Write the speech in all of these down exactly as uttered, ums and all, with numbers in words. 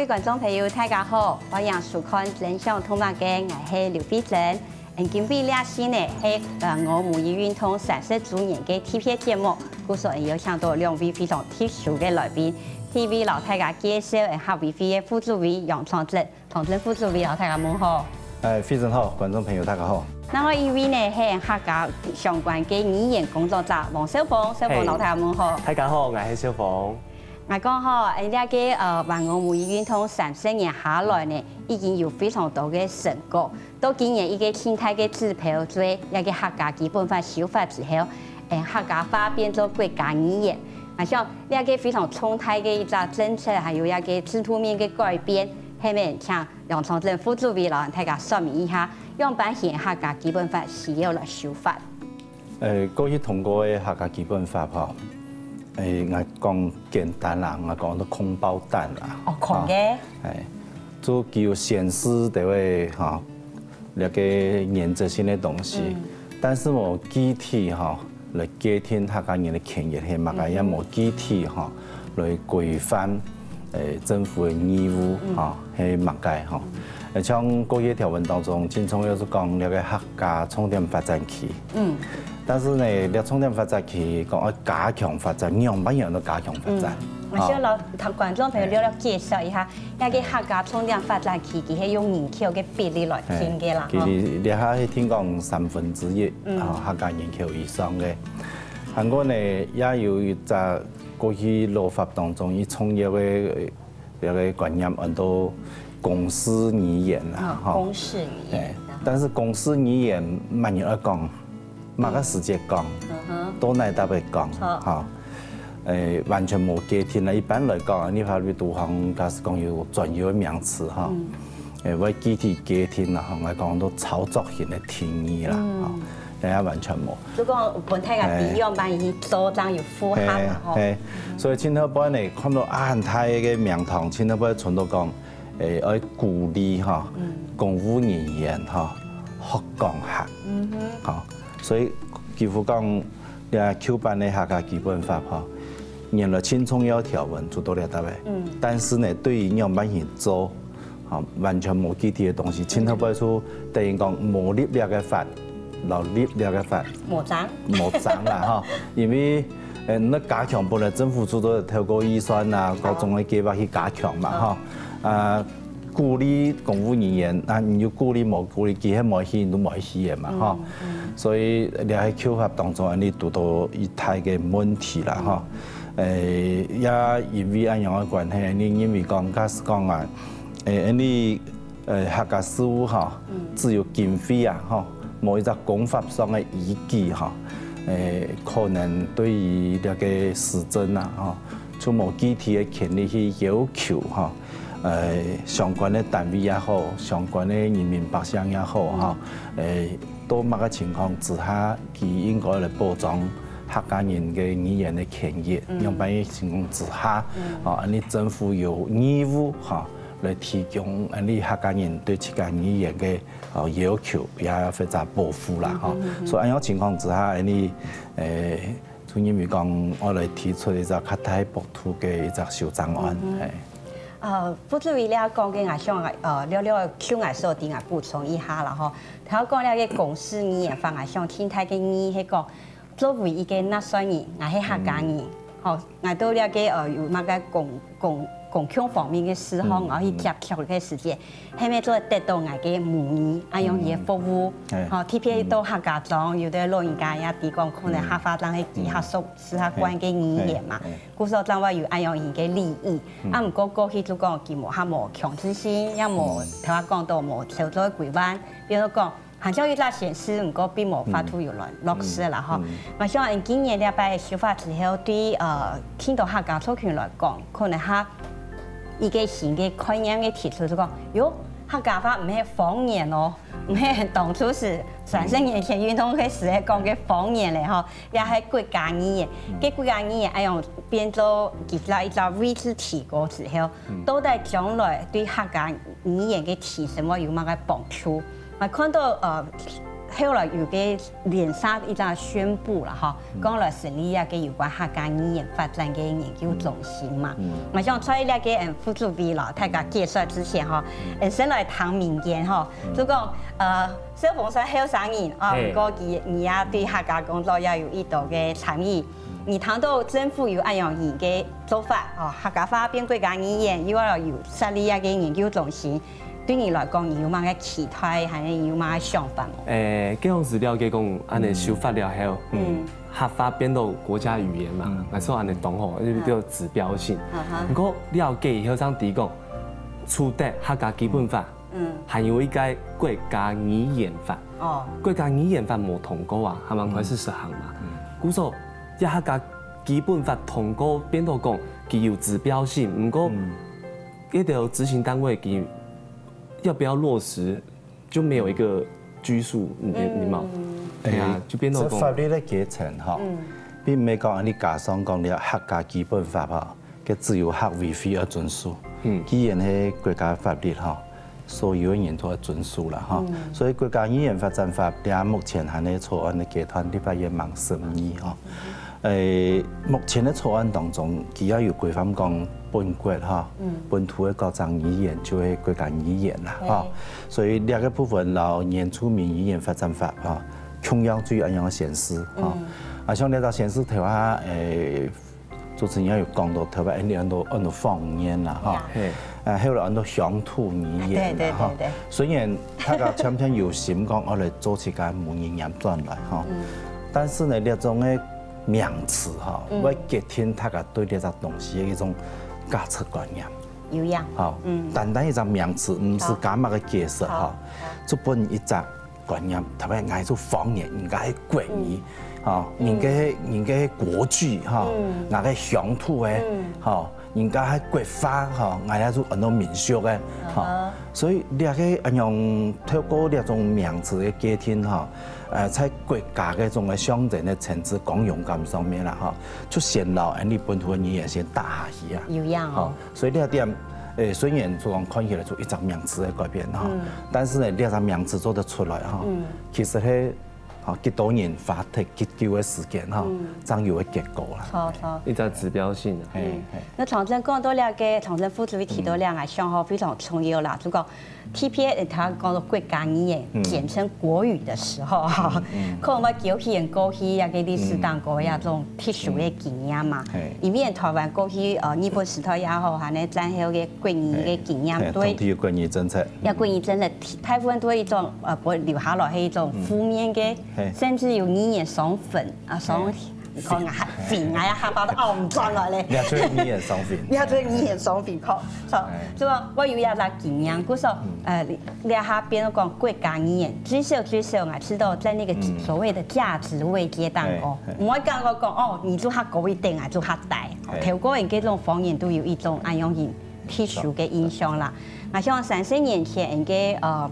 各位觀眾朋友，大家好，歡迎收看《真想讀麼个》，𠊎係劉慧珍。嗯，今晡日這集呢係呃，我母語運動三十週年个特別節目，故所有請到兩位非常特殊个來賓。第一位摎大家介紹，嗯，客委會个副主委楊長鎮。長鎮副主委摎大家問好。哎，慧珍好，觀眾朋友大家好。另外一位呢係客家相關个語言工作者王少峰，少峰摎大家問好。大家好，𠊎係少峰。 𠊎講吼，誒，這个呃，還我母語運動三十年下來呢，已經有非常多个成果。到今年一个重大个指標，就係這个客家基本法修法之後，誒，客家話變做國家語言。𠊎想，這个非常重大个一隻政策，還有這个制度面个改變，下面請楊長鎮副主委摎大家說明一下，仰般形客家基本法需要來修法。 誒，過去通過个客家基本法吼，誒，𠊎講簡單啦，𠊎講做空包彈啦。哦，空个。啊，誒，就具有宣示个話吼，這个原則性个東西。嗯。但是無具體吼，來界定客家人个權益係麼个，嗯。也無具體吼，來規範，誒，政府个義務，嗯。吼，係麼个吼。誒，像過去个條文當中，盡重要就講這个客家重點發展區。 嗯。但是呢，這重點發展區講愛加強發展，仰般樣來加強發展？嗯。𠊎想摎觀眾朋友略略介紹一下，這个客家重點發展區，佢係用人口个比例來定个啦，吼。其實這下係定講三分之一，嗯。啊，客家人口以上个。還過呢，也有一隻過去老法當中，佢重要个 這个觀念安到公示語言啦，哦，吼。公示語言，哎，然後但是公示語言麼人愛講，麼个時節講，嗯哼。到哪搭會講，好。吼。哎，完全無界定啦。一般來講，立法院肚項，假使講有專有个名詞，吼，嗯。哎，會具體界定啦，吼，𠊎講到操作性个定義啦，嗯。吼。 等下完全無。就講分大家知，哎。仰般去做，正有符合嘛，吼。嘿，嘿。所以盡後尾呢，看到恁大个名堂，盡後尾傳到講，誒，愛鼓勵吼，嗯。公務人員吼，學講客。嗯哼。吼，所以幾乎講，這舊版个客家基本法吼，原來盡重要條文做到這搭位。嗯。但是呢，對於仰般去做， 吼，完全無具體个東西，盡後尾就等於講無立這个法，摎立這个法。無章。無章啦，吼。因為，呃，你加強本來政府主導透過預算啊，各種个計劃去加強嘛，吼。啊，鼓勵公務人員，啊，你有鼓勵無鼓勵，佢係無去，你都無去个嘛，吼。嗯，嗯。所以，這係修法當中，恁呢堵到一大个問題啦，吼。誒，也因為恁樣个關係，你認為講，假使講啊， 誒，恁呢，呃，客家事務吼，嗯。只有經費啊，吼，無一隻公法上个依據吼，誒，可能對於這个施政啊，吼，就無具體个權力去要求吼，呃，相關个單位也好，相關个人民百姓也好，吼，嗯。誒，到麼个情況之下，佢應該來保障客家人个語言个權益，嗯。仰般个情況之下，嗯。哦，恁呢政府有義務吼， 來提供恁呢客家人對自家語言个，呃，要求，也或者保護啦，吼。嗯哼，嗯哼。所以恁樣情況之下，恁呢，誒，就認為講，𠊎來提出一隻較大幅度个一隻修正案，嗯哼。嘿。呃，副主委你講个，𠊎想，呃，略略就𠊎所知，𠊎補充一下啦，吼。頭講了个公示語言法，𠊎想聽大个意義係講， 作為一个納稅人，𠊎係客家人，嗯。吼，𠊎到這个，呃，有麼个公，公，公共方面个事項，嗯，𠊎去接觸个時節，嗯。係毋係做得到𠊎个母語，恁樣个服務，嗯。哎。吼，特別到客家庄，嗯。有个老人家也知講，可能客話當係佢較熟，嗯。係較慣个語言嘛，哎，哎。故所正會有恁樣个利益。嗯。啊，毋過過去就講，佢無，較無強制性，也無，嗯。頭下講到無條件規範，比如講， 還像一隻宣示，毋過並無法度有來落實啦，吼。嗯，嗯。𠊎想，今年這擺修法之後，對，呃，聽到客家族群來講，可能較一个新个概念个提出，就講，喲，客家話毋係方言哦，毋係當初係三十年前運動會時節講个方言咧，吼，也係國家語言。嗯。該國家語言愛用變做其他一隻位置提高之後，嗯。到底將來對客家語言个提升會有麼个幫助？ 𠊎看到，呃，後來有个連續一隻宣布啦，吼，講來成立一个有關客家語言發展个研究中心嘛。𠊎想在這个嗯副主委咯，大家介紹之前吼，嗯，先來談民間吼，就講呃，小鳳算後生人啊，毋過佢你也對客家工作也有一定个參與。你談到政府有恁樣个做法哦，客家話變國家語言，又要有設立一个研究中心， 對你來講，你有麼个期待，還係有麼个想法無？誒，該當時了解講，恁樣修法了後，嗯，客話變到國家語言嘛，來說恁樣當好，因為有指標性。毋過了解以後，正知講，除忒客家基本法，嗯，還有一个國家語言法。哦，國家語言法無通過啊，還吂開始實行嘛。故所，這客家基本法通過變到講，佢有指標性，毋過，該條執行單位佢 要不要落實，就沒有一個拘束，你你嘛，對啊，就變到講，這法律个階層吼，並毋係講恁樣加上講了客家基本法吼，个只有客委會愛遵守，既然係國家法律吼，所有个人都愛遵守啦吼。所以國家語言發展法，這目前還在草案个階段，立法院吂審議吼。 誒，目前个草案當中，佢也有規範講本國哈，本土个各種語言就係國家語言啦哈。所以這个部分摎原住民語言發展法哈，共樣就有恁樣个宣示哈。啊，像這个宣示頭下，誒，主持人也有講到，頭下恁樣安到安到方言啦哈。啊，後來安到鄉土語言啦哈。雖然大家漸漸有心講，愛來做自家母語唸轉來哈，但是呢，這種个 名詞哈，會決定大家對這隻東西个一種價值觀念。有影。好，單單一隻名詞，毋使加麼个解釋哈，就分一隻觀念，特別𠊎係方言，人家係國語，哈，人家係人家係國劇哈，𠊎个鄉土个，哈，人家係國話哈，𠊎也就安到民俗个，哈。所以這个恁樣透過這種名詞个界定哈， 呃，在國家个種个象徵个層次、光榮感上面啦，吼，就先摎𠊎俚本土个語言先打下去啊。有影哦。吼，所以這點，誒，雖然就講看起來就一隻名詞个改變吼，但是呢，這隻名詞做得出來吼，其實係，吼，幾多年花忒幾久个時間吼，正有个結果啦。著著。一隻指標性啊。嘿嘿。那長征講到這个，長征副主委提到這个，想法非常重要啦，就講 特別頭講到國家語言，簡稱國語的時候哈，可能會勾起人過去啊个歷史當中个一種特殊个經驗嘛。因為台灣過去呃日本時代也好，還有戰後个國語个經驗，對，當地有國語政策，也國語政策大部分都係一種呃，會留下來係一種負面个，甚至有語言傷痕啊，傷 你看啊，還病啊，還把它拗轉來咧。你還做語言傷痕。你還做語言傷痕，好，好，所以我有一隻經驗，故所，呃，這下變講國家語言，至少至少啊，知道在那個所謂的價值位階當中，毋會感覺講哦，你做較高一等啊，做較低。頭過人个這種方言都有一種恁樣个特殊个印象啦。啊，像三十年前个呃。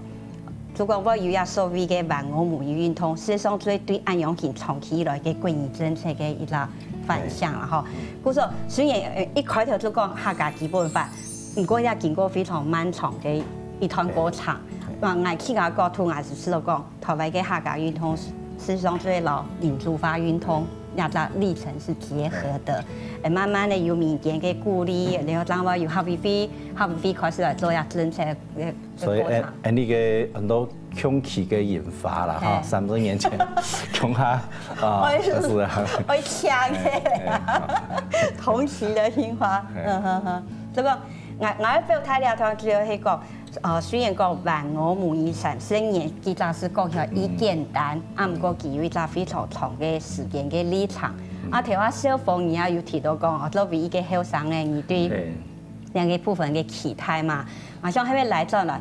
如果會有這所謂个還我母語運動，事實上就係對恁樣形長期以來个國語政策个一個反省啦吼。故所雖然呃一開頭就講客家基本法，毋過也經過非常漫長个一段過程。那𠊎去个角度，𠊎係試著講，台灣个客家運動事實上就係摎民主化運動這隻歷程是結合的。誒，慢慢个有民間个鼓勵，然後正會有客委會，客委會開始來做這政策个 所以，恁恁呢个很多共起个引發啦，哈，三十年前，共下啊，就是啊，會嗆个，同期的引發，嗯哼哼。這個，𠊎𠊎愛表態了，當主要係講，呃，雖然講還我母語三十年，佢只係講起來已簡單，啊，毋過佢有一隻非常長个時間个歷程。啊，頭下小鳳你也有提到講，哦，作為一個後生个，你對 兩個部分个期待嘛。啊，像後尾來轉來，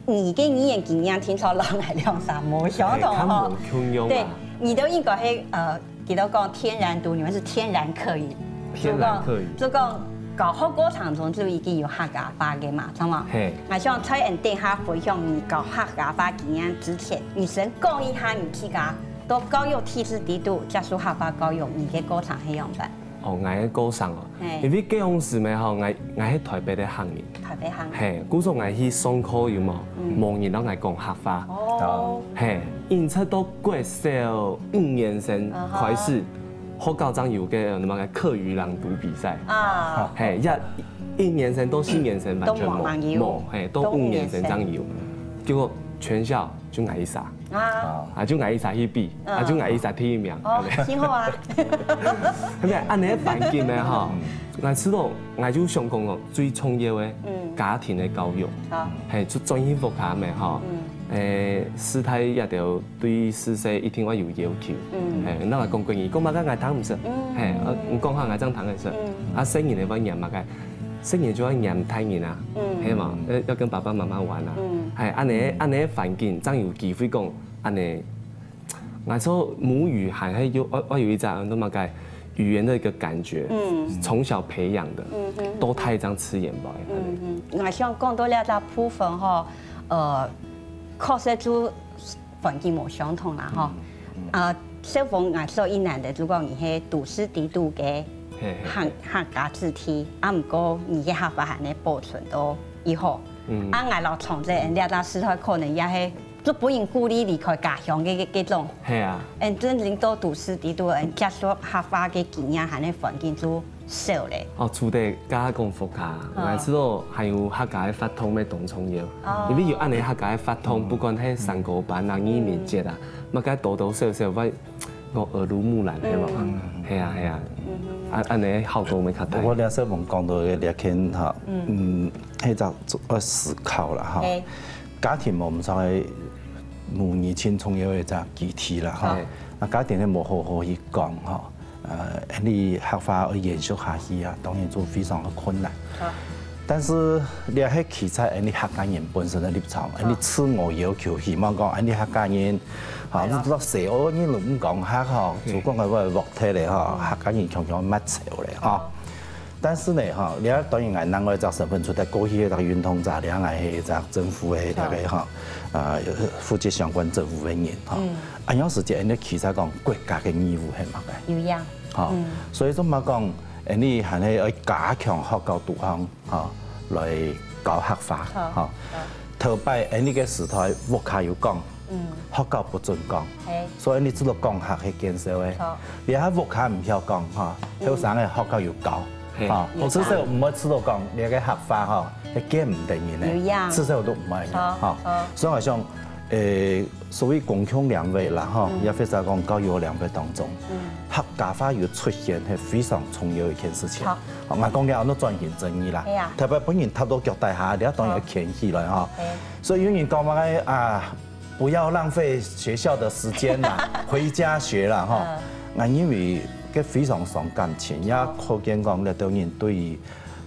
你个語言經驗聽說摎𠊎兩儕無相同吼。較無共樣啊。對，你都應該係呃，佢都講天然獨，你們是天然客語。天然客語。就講教學過程中就已經有客家話个嘛，知道嗎？嘿。啊，像在𠊎等下分享你教客家話經驗之前，你先講一下你自家到教育體制底肚接觸客家教育，你个過程係仰般？ 哦，𠊎个過程哦，因為該央時咩吼，𠊎𠊎係台北个客人，台北客人，嘿，故所𠊎去上課有無，無人摎𠊎講客話，哦，嘿，一直到國小五年生開始，學校正有个，呃，那麼个客語朗讀比賽。啊。嘿，一，一年生到四年生完全無，都無，無，嘿，到五年生正有。結果全校就𠊎一儕。啊。啊，就𠊎一儕去比，啊，就𠊎一儕第一名。哦，真好啊。後面恁樣環境呢，吼，𠊎知道，𠊎就想講哦，最重要个，家庭个教育。好。嘿，就轉去屋下咩，吼。誒，師大這兜 對細細一定愛有要求。嗯。嘿，那𠊎講國語，講麼个𠊎聽毋識。嗯。嘿，啊，你講下𠊎正聽得識。嗯。啊，細人仔愛念麼个？細人就愛念大人啊，嗯。係嘛？要，要跟爸爸媽媽玩啊。嗯。嘿，恁樣，恁樣環境正有機會講，恁樣，𠊎說母語還係有，愛，愛有一隻，那麼个語言的一個感覺，嗯。從小培養的，嗯哼。到大正自然吧。嗯哼，𠊎想講到這隻部分吼，呃，確實就 環境無相同啦，吼。嗯，嗯。啊，小鳳𠊎所以難得，如果你係都市底肚个，嘿，嘿，客，嘿。客家子弟，啊，毋過你个客話還係保存到以後。嗯。啊，𠊎摎長者，這隻時代可能也係，就分人鼓勵離開家鄉个，个，个種。係啊。嗯，真正到都市底肚，嗯，接觸客話个經驗，還係環境就 少咧。哦，除忒家講福卡，嗯。𠊎知道還有客家个活動乜當重要，哦。因為有恁樣客家个活動，嗯。不管係山歌班啊、嗯。義民節啊，麼个多多少少會，我耳濡目染，係無？嗯。係啊，係啊。嗯哼。啊，恁樣效果乜較大。不過這小鳳講到个這件哈，嗯。嗯，係一隻愛思考啦，哈。嘿。家庭無毋使个母語盡重要个一隻基地啦，哈。嘿。啊，家庭係無好好去講，哈。 呃，恁樣客話愛延續下去啊，當然就非常个困難。好。但是，這係企在恁樣客家人本身个立場，好。恁樣自我要求，希望講恁樣客家人，哈，係啦。你知道西澳人都毋講客吼，嗯。就講个話落忒咧吼，嗯。客家人強強抹走咧吼。好。但是呢，吼，這當然𠊎另外一隻身份，除忒過去个運動者，這𠊎係一隻政府个這个，好。吼，呃，負責相關政府个人，吼。嗯。 恁樣時節，恁樣企在講國家个義務係麼个？有影。吼，嗯。所以做麼講，恁樣還係愛加強學校肚項，吼，來教客話，好，吼。好。頭擺恁樣个時代，屋下有講，嗯。學校不准講，嘿。所以你只有講客係見笑个。好。你還屋下毋曉講，吼，嗯。後生个學校有教，嘿。吼，有教。至少毋會知道講，你个客話，吼，係見毋得人个，有影。至少都毋會，好，吼。好。所以𠊎想，誒， 所謂公共領域啦，吼，嗯。也或者講教育領域當中，嗯。客家話有出現係非常重要一件事情。好。好，𠊎講了，安到轉型正義啦，係啊。特別分人踏到腳底下，你要當然要牽起來，吼。好。嘿。所以有人講嘛，哎，啊，不要浪費學校的時間啦，回家學啦，吼。嗯。𠊎認為這非常傷感情，也可見講，這兜人對於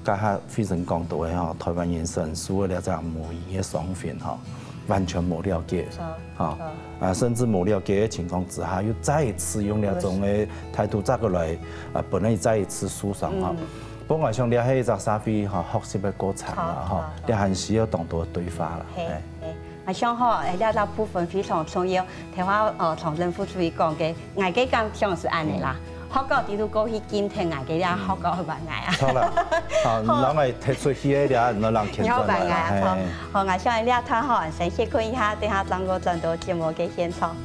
剛才輝生講到个吼，台灣人身世个這隻母語个傷痕吼，完全無了解，好，吼，好。啊，甚至無了解个情況之下，又再一次用這種个態度再過來，啊，分人再一次受傷吼。嗯。不過𠊎想這係一隻社會吼，學習个過程啦，吼，好，好，好。這還需要當多个對話啦，嘿，嘿。嘿。 𠊎想吼，誒，這隻部分非常重要。頭下，呃，長春副主委講个，𠊎个感想係恁樣啦。嗯。學校底肚過去禁忒𠊎个，這學校會還𠊎啊。嗯。著啦，好，好。你人愛踢出去个，你人牽轉來啦，你好還𠊎啊，嘿。好，好，𠊎想這段吼，先歇睏一下，等下正過轉到節目个現場。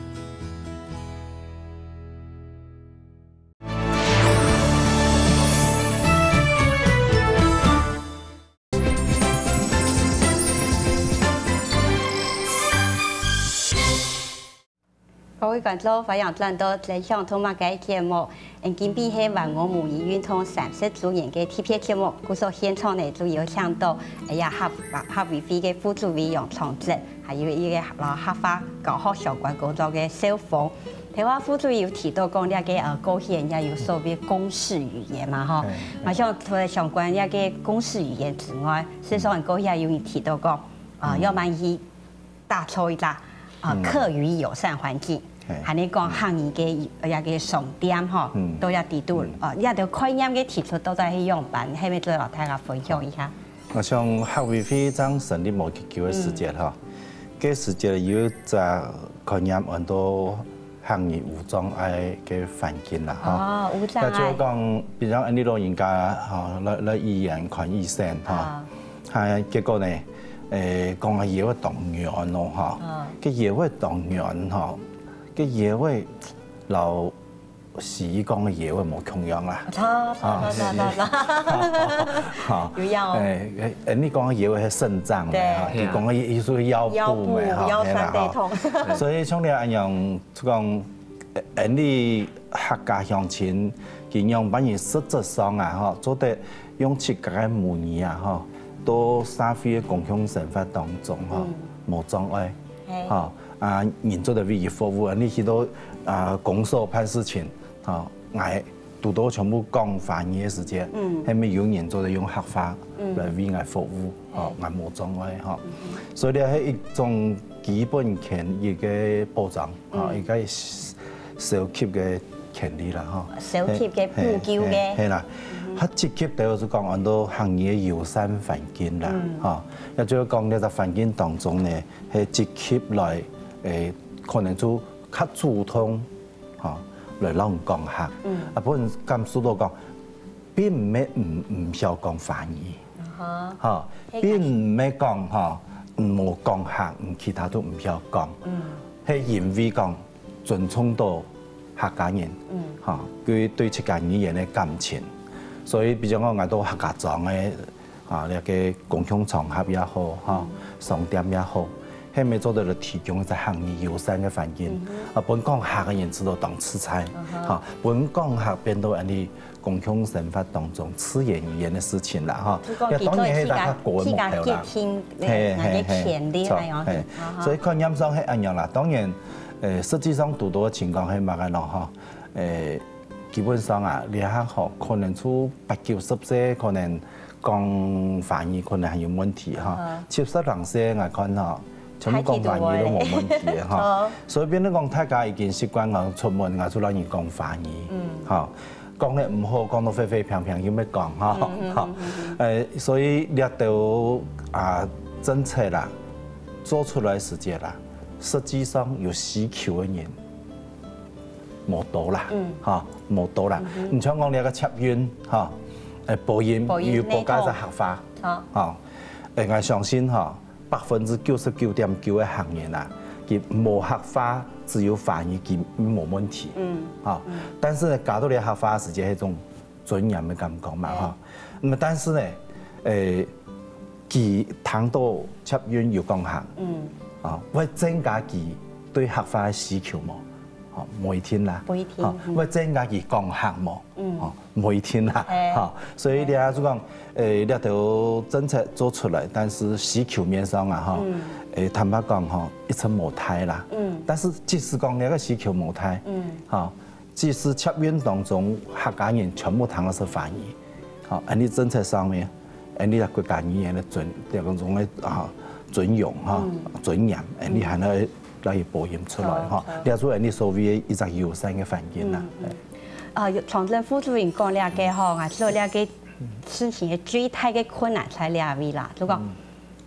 各位觀眾，歡迎轉到《真想讀麼个》節目。嗯，今晡日係還我母語運動三十週年个特別節目，故所現場呢，就有請到，哎呀，客，客委會个副主委楊長鎮，還有一個，呃，客話教學相關工作个蕭峰。 頭下副主委有提到講，這個，呃，過去人家有所謂公視語言嘛，吼。嘿，嘿。好像除了相關這個公視語言之外，事實上過去也有人提到講，呃，嗯。要麼去打造一個，呃，嗯。客語友善環境，嘿。還有講客語个，呃，這個商店，吼，嗯。都要底肚，嗯。呃，這個概念个提出到底係仰般，係毋係做得摎大家分享一下？ 𠊎想客委會正成立無幾久个時節吼，嗯。該時節有一隻概念安到客語無障礙个環境啦，吼。哦，無障礙。也就講，比如講，恁樣老人家，吼，來，來醫院看醫生，吼。啊。啊，結果呢，誒，講个腰仔當軟哦，吼，嗯。个腰仔當軟吼，个腰仔摎西醫講个腰仔無共樣啦。差，差，啊，差，差，差，差。哈，有影哦。誒，誒，你講个腰仔係腎臟个哈，對。佢講个意思係腰部个哈，腰部，腰痠背痛。係啦哈。所以像你恁樣，就講，誒，你客家鄉親，佢仰般形實質上啊，吼，做得用自家个母語啊，吼，到社會个公共生活當中，吼，嗯。無障礙，嘿。吼，啊，人做得為佢服務，你去到，啊，公所辦事情，吼，𠊎堵到全部講華語个時節，嗯。係毋係有人做得用客話，嗯。來為𠊎服務，吼，嘿。𠊎無障礙，吼。嗯哼。所以這係一種基本權益个保障，吼，嗯。一個 小級个權利啦，吼。小級个補救个。係，係，係啦。嗯哼。較積極个，就講安到客語个友善環境啦，嗯。吼。也就係講，這隻環境當中呢，係積極來，誒，可能就較主動，吼，來摎人講客。嗯。啊，分人感受到講，並毋係毋，毋曉講華語。 啊哈。吼，並毋係講，吼，無講客，其他都毋曉講。嗯。係因為講尊重到客家人，嗯。吼，佢對自家語言个感情。所以，比如講，𠊎到客家庄个，啊，這個公共場合也好，吼，嗯。商店也好，係毋係做得來提供一隻客語友善个環境，嗯哼。啊，分講客个人知道當自在，嗯哼。吼，分講客變到恁呢 公共生活當中自言自語个事情啦，吼。就講佢做自家，也當然係大家國个目標啦。自家決定，嘿，嘿，嘿，人个權利，著，哎喲，嘿。啊哈。所以概念上係恁樣啦。當然，呃，實際上堵到个情況係麼个咯，吼。呃，基本上啊，這下吼，可能就八九十歲，可能講華語可能還有問題，吼。嗯。七十零歲，𠊎看吼， 全部講華語都無問題个，吼。哦。所以變成講，大家已經習慣講出門，𠊎就摎人講華語，嗯。吼。講得毋好，講到廢廢平平，又毋講，吼。嗯，嗯，吼。嗯，嗯，嗯。呃，所以這兜，啊，政策啦，做出來个時節啦，實際上有需求个人無多啦，嗯。吼，無多啦。嗯哼。你像講這個捷運，吼，呃，播音，播音有播加一隻客話，系統。好。吼，呃，𠊎相信，吼， 百分之九十九點九个客人啊，佢無客話，只有華語，佢無問題。嗯。吼，嗯。但是呢，加到這客話个時節，係一種尊嚴个感覺嘛，嗯。吼。那麼但是呢，誒，佢聽到捷運有講客，嗯。啊，會增加佢對客話个需求無？吼，無一定啦。無一定，吼，嗯。會增加佢講客無？ 嗯。吼，無一定啦，嘿。吼，所以這就講，誒，這兜政策做出來，但是需求面上啊，吼，嗯。誒，坦白講，吼，一直無大啦。嗯。但是即使講這個需求無大，嗯。吼，即使捷運當中客家人全部聽个係華語，吼，恁呢政策上面，恁呢國家語言个尊，這種个，啊，尊榮，吼，嗯。尊嚴，恁呢還愛來播音出來，吼，好，好。這就恁呢所謂个一隻友善个環境啦。嗯，嗯。 呃，長春副主任講這個吼，𠊎知這個事情个最大个困難在這位啦，就講，嗯。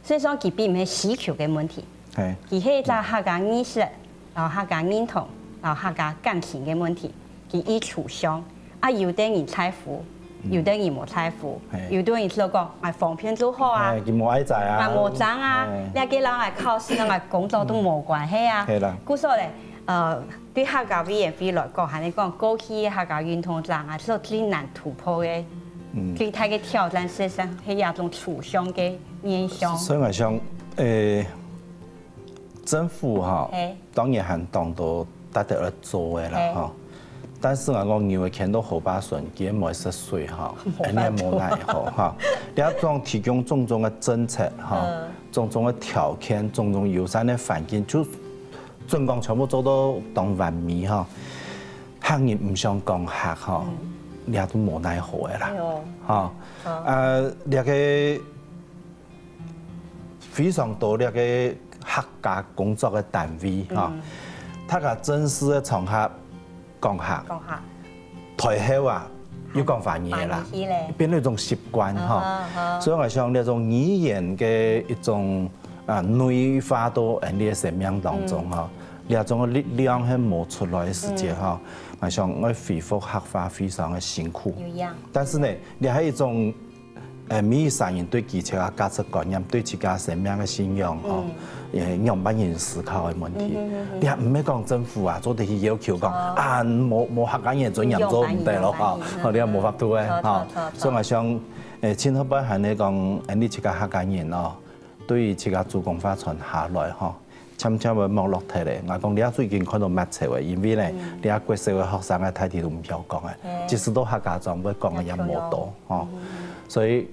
所以講佢並毋係需求个問題，嘿。佢係一隻客家意識，然後客家認同，然後客家感情个問題，佢一取向，啊，有兜人在乎，嗯。有兜人無在乎，嘿。有兜人就講，哎，方便就好啊，哎，佢無愛在啊，哎，無爭啊，哎。這個人來考試，人來工作都無關係啊，嗯。係啦。故所咧，呃， 對客家委員會來講，還係講過去个客家運動者啊，所最難突破个，嗯。最大个挑戰，事實上係這種取向个面向。所以𠊎想，誒，政府吼，嘿。當然還當多值得來做个啦，嘿。吼。但是𠊎講牛仔牽到河壩脣，佢無食水吼，無辦法。恁呢無奈何吼。你愛講提供種種个政策吼，嗯。種種个條件，種種友善个環境，就 準講全部做到當完美吼，客人毋想講客吼，嗯。這都無奈何个啦。哎喲。吼，好。呃，這個非常多這個客家工作个單位吼，嗯。大家正式个場合講客，講客。 台後啊，又講華語个啦，華語去咧。變成一種習慣吼。啊哈，啊哈。所以𠊎想這種語言个一種，啊，內化到𠊎俚个生命當中吼，嗯。這種个力量係無出來个時節吼，嗯。𠊎想愛恢復客話非常个辛苦。有影。但是呢，這係一種呃，每一儕人對自家个價值觀念、對自家生命个信仰吼，呃，仰般人思考个問題。你也毋係講政府啊，做得去要求講啊，無無客家人尊嚴做毋得咯吼，你也無法度个吼。所以𠊎想，呃，盡後擺還係講，呃，你自家客家人咯，對於自家祖公話傳下來吼， 漸漸會沒落忒咧。𠊎講，這下最近看到蠻愁个，因為咧，這下國小个學生个大體都毋曉講个，即使到客家庄會講个也無多吼。所以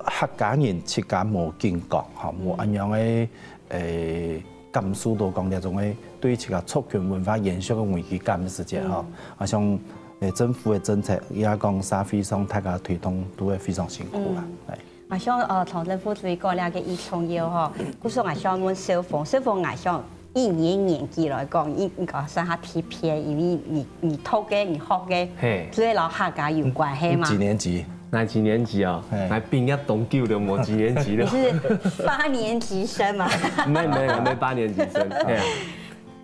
客家人自家無警覺吼，無恁樣个，誒，感受到講這種个對自家族群文化延續个危機感个時節吼，啊，像，誒，政府个政策，也講社會上大家推動都會非常辛苦啦，哎。 啊，像，呃，唐正富主席講了个一重要吼，故所𠊎想問小鳳，小鳳𠊎想以你个年紀來講，應，應該算較特別，因為你，你讀个，你學个，係，就係摎客家有關係嘛。幾年級？𠊎幾年級哦？𠊎畢業當久了，無幾年級了。你是八年級生嘛？沒，沒，𠊎沒八年級生。係啊。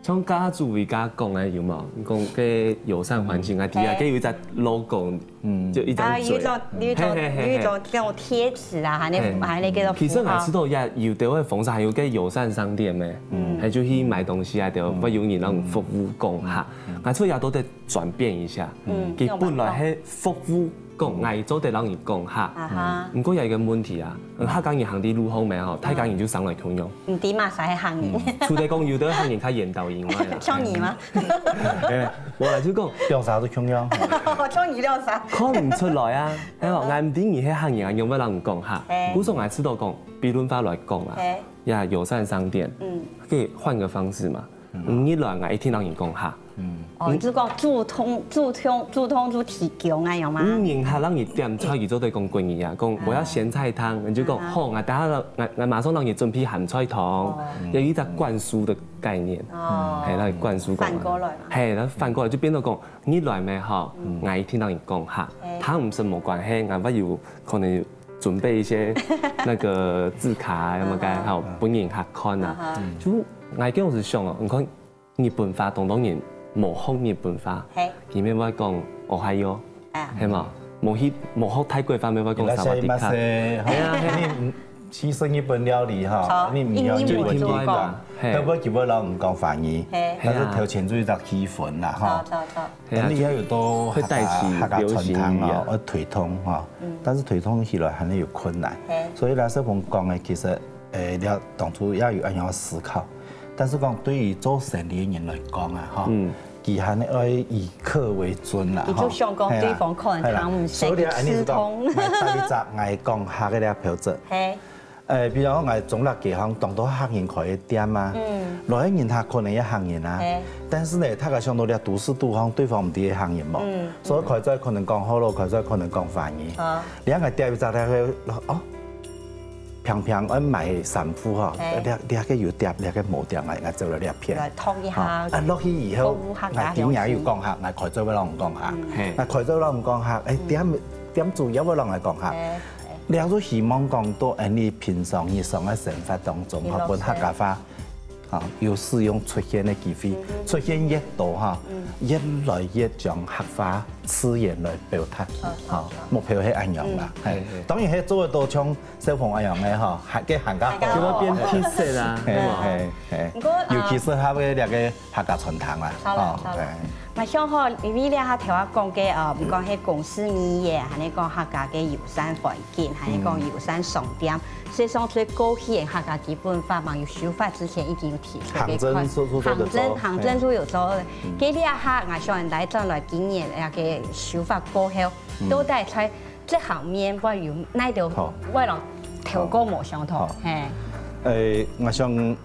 像剛剛主委剛剛講个有無？你講个友善環境啊，底下个有一隻logo，嗯，就一張嘴，啊，有一種，有一種，嘿嘿嘿嘿，有一種這種貼紙啊，還有，嘿，還有那個符號。其實𠊎知道呀，有的會封殺，還有个友善商店咩？嗯，還就去買東西啊，對，會有人讓你服務顧客。嗯，嗯，嗯，𠊎這下都在轉變一下，嗯，佢本來係服務講，𠊎做得讓你講客，啊哈，嗯，毋過有一個問題啊，嗯，客家人行在路項咩吼，大家人就上來共樣。 毋知麼儕係客人。嗯，除了講有的客人較緣投以外啦。像你嗎？哎，無啦，就講，兩儕都共樣。像你兩儕。看毋出來啊，哎喲，𠊎毋知你係客人啊，仰會摎你講客？哎。故所𠊎知道講，比論法來講啊，哎。呀，友善商店，嗯。可以換個方式嘛。嗯。你入來，𠊎一定摎你講客。 嗯。哦，你就講主動、主動、主動就提供啊，有嗎？嗯，人客摎你點菜，佢做得講國語啊，講我要鹹菜湯，你就講，啊。好，𠊎等下，𠊎，𠊎馬上摎你準備鹹菜湯，哦。有一隻灌輸的概念，哦。嘿，摎你灌輸過來。反過來嘛。嘿，然後反過來就變到講，你來咩吼，嗯。𠊎一定摎你講客，哎。湯毋係無關係，𠊎會有可能有準備一些那個字卡啊，有無該，哦。還有分人客看啊，啊哈。就𠊎這樣子想哦，你看 日本話，當多人無學日本話，嘿。佢乜會講おはよう，啊。係嘛？無去，無學泰國話，乜會講いらっしゃいませ。薩瓦迪卡。係啊，係啊。你，嗯，去食日本料理哈，好，你毋曉日文，你聽毋明白，嘿。後尾佢會摎你講華語，嘿。但是頭前就一隻氣氛啦，哈。好，好，好。係啊，你也有到會帶起客家，客家傳統哦，流行語啊。要推動哈，嗯。但是推動起來還係有困難。嘿。所以呢，小鳳講个，其實，誒，你要當初要有恁樣思考。 但是講對於做生理个人來講啊，吼，嗯。佢還愛以客為尊啦，佢就想講吼，對方可能聽毋識，係啦，係啦。所以你恁樣講，佢就吃通。𠊎搭一隻𠊎講客个這標準。嘿。誒，比如講，𠊎中壢街項當多客人開个店啊，嗯。來个人客可能也客人啊，嘿。但是呢，大家想到這都市肚項，對方毋知係客人無，嗯。所以開出來可能講學老，開出來可能講華語。好。你看𠊎搭一隻那個，哦， 平平愛買衫褲吼，嘿。這，這個有貼，這個無貼，𠊎，𠊎走了這片。來talk一下，吼，啊，落去以後，服務客家，𠊎今日有講客，𠊎開嘴會摎人講客，嗯。嘿。𠊎開嘴會摎人講客，誒，嗯。店，店主也會摎𠊎講客。嘿，嘿。這就希望講到，誒，你平常日常个生活當中，吼，你落實。分客家話，吼，有使用出現个機會，嗯哼。出現越多，吼，嗯。越來越將客話自然來表達，好，好，吼，好。目標係恁樣啦，嗯。嘿。嘿，嘿。當然，係做得到像 小鳳恁樣个吼，還，該還較好。還較好。就會變特色啊，嘿，係無？嘿，嘿。毋過，啊，尤其適合个這個客家餐廳啦，好啦，吼，好啦。對。𠊎想吼，因為這下頭下講个，呃，毋管係公司語言，還係講客家个友善環境，還係講友善商店，嗯。事實上，對過去个客家基本法嘛，有修法之前已經有提出个看，行政處，處做得做，行政，行政處有做个。嘿。嗯。該這下，𠊎想來轉來今年个修法過後，嗯。到底在 這方面會有哪兜，好。會摎頭過無相同？好。嘿。誒，𠊎想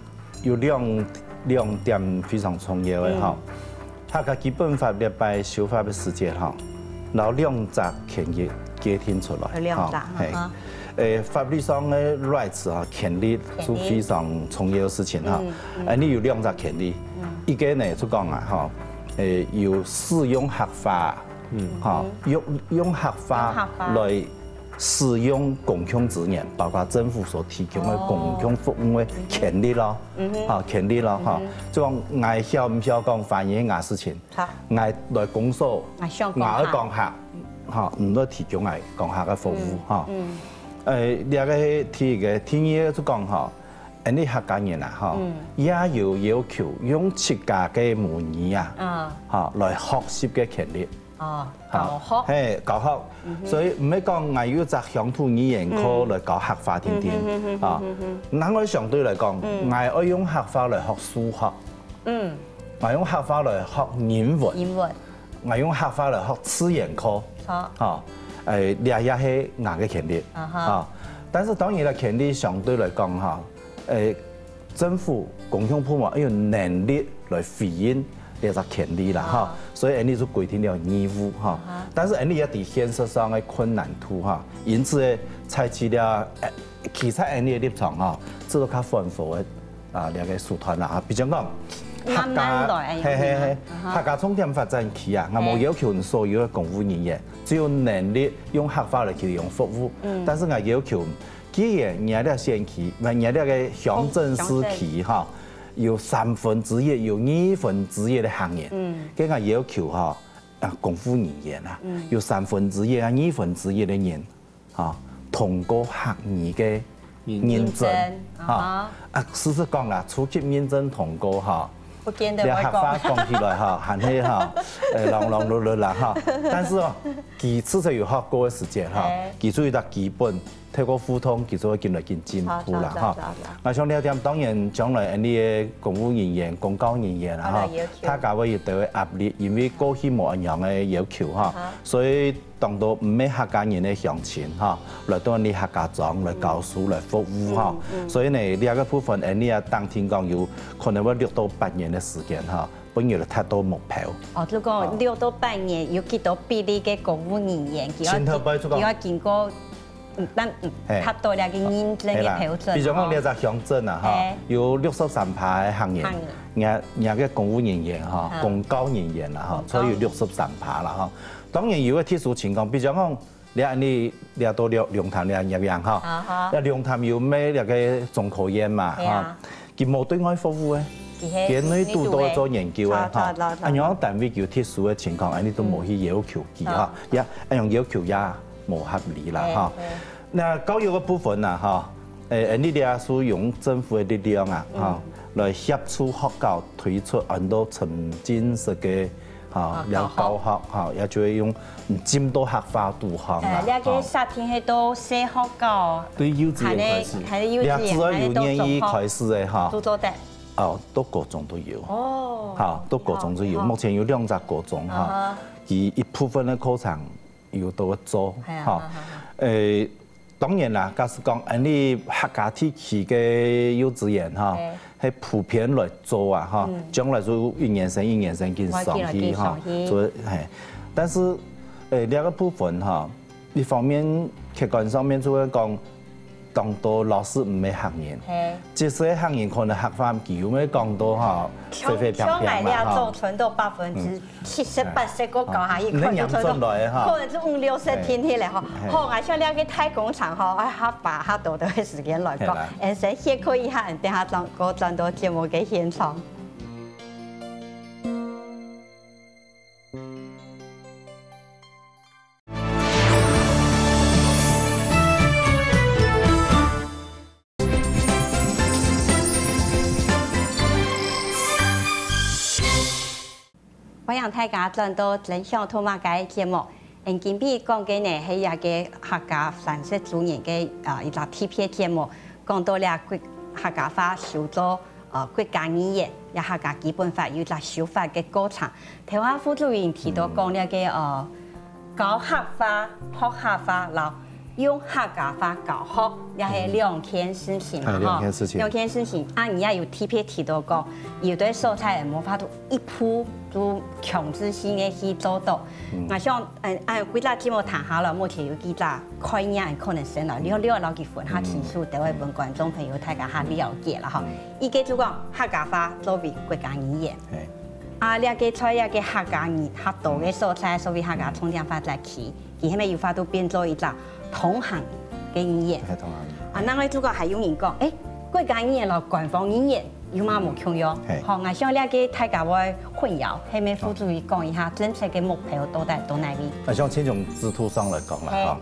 有兩，兩點非常重要个吼。嗯。客家基本法這擺修法个時節吼，摎兩隻權益界定出來，有兩隻，吼，嘿。哈哈。誒，法律上个rights吼，權利，權利。係非常重要个事情吼。嗯，嗯。誒，你有兩隻權利，嗯。一個呢，就講啊，吼，誒，有使用客話 嗯。吼，用，用客話，用客話。來使用公共資源，包括政府所提供个公共服務个權利咯，嗯哼。吼，權利咯，吼。嗯哼。就講𠊎曉毋曉講華語係𠊎事情，好。𠊎來公所，𠊎想講客。𠊎愛講客，吼，毋愛提供𠊎講客个服務，嗯，吼。嗯。誒，這个係第一个，第二个就講吼，𠊎俚客家人啊，吼，嗯。也有要求用自家个母語啊，啊。吼，來學習个權利。哦，吼，教學。嘿，教學。嗯哼。所以毋係講𠊎有一隻鄉土語言課來教客話定定，嗯哼哼哼哼哼哼。啊。另外相對來講，嗯。𠊎愛用客話來學數學。嗯。𠊎用客話來學英文。英文。 𠊎用客話來學自然科，好。吼，誒，這也係𠊎个權利，啊哈。吼。但是當然啦，權利相對來講，吼，誒，政府公共部門愛有能力來回應這隻權利啦，吼。啊。所以𠊎俚就規定了義務，吼。啊哈。但是𠊎俚也知現實上个困難度，吼，因此呢，採取了，誒，其實𠊎俚个立場，吼，這个較反覆个 啊，這个手段啦，啊，比如講，慢慢來，客家，嘿，嘿，嘿，啊哈。客家重點發展區啊，𠊎無要求你所有个公務人員，只有能力用客話來提供服務。嗯。但是𠊎要求，既然你這選區，毋，你這个鄉鎮市區，哦，鄉鎮。吼，有三分之一，有二分之一个客人，嗯。該𠊎要求，吼，啊，公務人員啊，嗯。有三分之一啊，二分之一个人 吼，通過客語个認證，認證，吼。啊哈。啊，事實講啦，初級認證通過，吼，不見得會講。這客話講起來，吼，還係，吼，誒，啷啷碌碌啦，吼。但是哦，佢至少有學過个時節，吼，嘿。佢就有一隻基本，透過互動，佢就會緊來緊進步啦，好，好，吼。好，好，好。啊，像這點，當然，將來𠊎俚个公務人員、公教人員啦，吼，啊，要求。大家會有一個壓力，因為過去無恁樣个要求，吼，啊哈。所以 當多毋係客家人个鄉親，吼，來到𠊎俚客家庄來教書、來服務，吼。嗯，嗯。所以呢，這个部分，𠊎俚也當聽講有可能會六到八年个時間，吼，分佢來達到目標。哦，就講六到八年有幾多比例个公務人員，佢愛，前頭擺就講，佢愛經過，嗯，但，嗯，嘿。達到這个認證个標準，嘿啦。比如講，吼。這隻鄉鎮啊，吼，嘿。有六十三趴个客人，客人。人家，人家个公務人員，吼，嗯。公教人員啦，吼，公教。所以有六十三趴啦，吼。 當然有个特殊情況，比如講，這恁呢，這到龍，龍潭這業樣哈，啊哈。這龍潭有賣這个中科院嘛，係啊。哈，佢無對外服務个，佢係佢內肚都做研究个哈。內肚个。啊，然後單位有特殊个情況，恁呢都無去要求佢哈，嗯。也，恁樣要求也無合理啦哈。係，係。那教育个部分呢，哈，誒，恁呢這係用政府个力量啊，哈，嗯。來協助學校推出恁多沉浸式个 吼，啊，了教學，吼，也就會用，嗯，浸到客話肚項啦，哎，這个設定係到細學校，吼。對幼稚園開始，還係，還係幼稚園，這只要有願意開始个，吼，還係到中學，都做得。哦，到高中都有。哦。吼，到高中都有。好，好。目前有兩隻高中，吼，啊哈。佢一部分个課程有都做，係啊，吼。哈，哈，哈。誒， 當然啦，假使講，恁呢客家地區个幼稚園哈，嘿。係普遍來做啊，哈，嗯。將來就一年生、一年生緊上去哈，我記得緊上去。所以，嘿，但是，誒，這个部分哈，一方面客觀上面就會講，當多老師毋係客人，嘿。即使係客人，可能客話佢又會講到哈，像，飛飛飄飄嘛，像𠊎這哈。做傳到百分之 七十八十个教下去，嗯。可能就傳到，可能就五六十天去了吼。嘿。好，𠊎想這个大工程吼，愛較花較多个時間來講，嘿啦。𠊎先歇睏一下，等下轉，過轉到節目个現場。 歡迎大家轉到真想讀麼个節目。𠊎今晡日講个呢，係一个客家三十週年个，呃，一隻特別節目，講到這國，客家話收做，呃，國家語言，這客家基本法有一隻修法个過程。頭下副主任提到講這个，呃，教客話、學客話，摎 用客家話教學，也係兩件事情嘛，嗯。哎，兩件事情。吼，兩件事情。啊，你也有特別提到講，有个所在無法度一步就強制性个去做到。嗯。𠊎想，嗯，啊，幾隻節目談下來，目前有幾隻概念可能先來，略略摎佢分較清楚，嗯。就會分觀眾朋友大家較了解啦，吼。嗯。一个就講客家話作為國家語言。哎。啊，這个在這个客家人較多个所在，所謂客家重點發展區。 佢係毋係有法度變做一隻通行个語言？係通行語言。啊，另外就講還有人講，誒，國家語言摎官方語言有麼無共樣？嘿。吼，𠊎想這个大家會混淆，係毋係副主任講一下政策个目標到底到哪位？啊，像這種制度上來講啦，嘿。吼，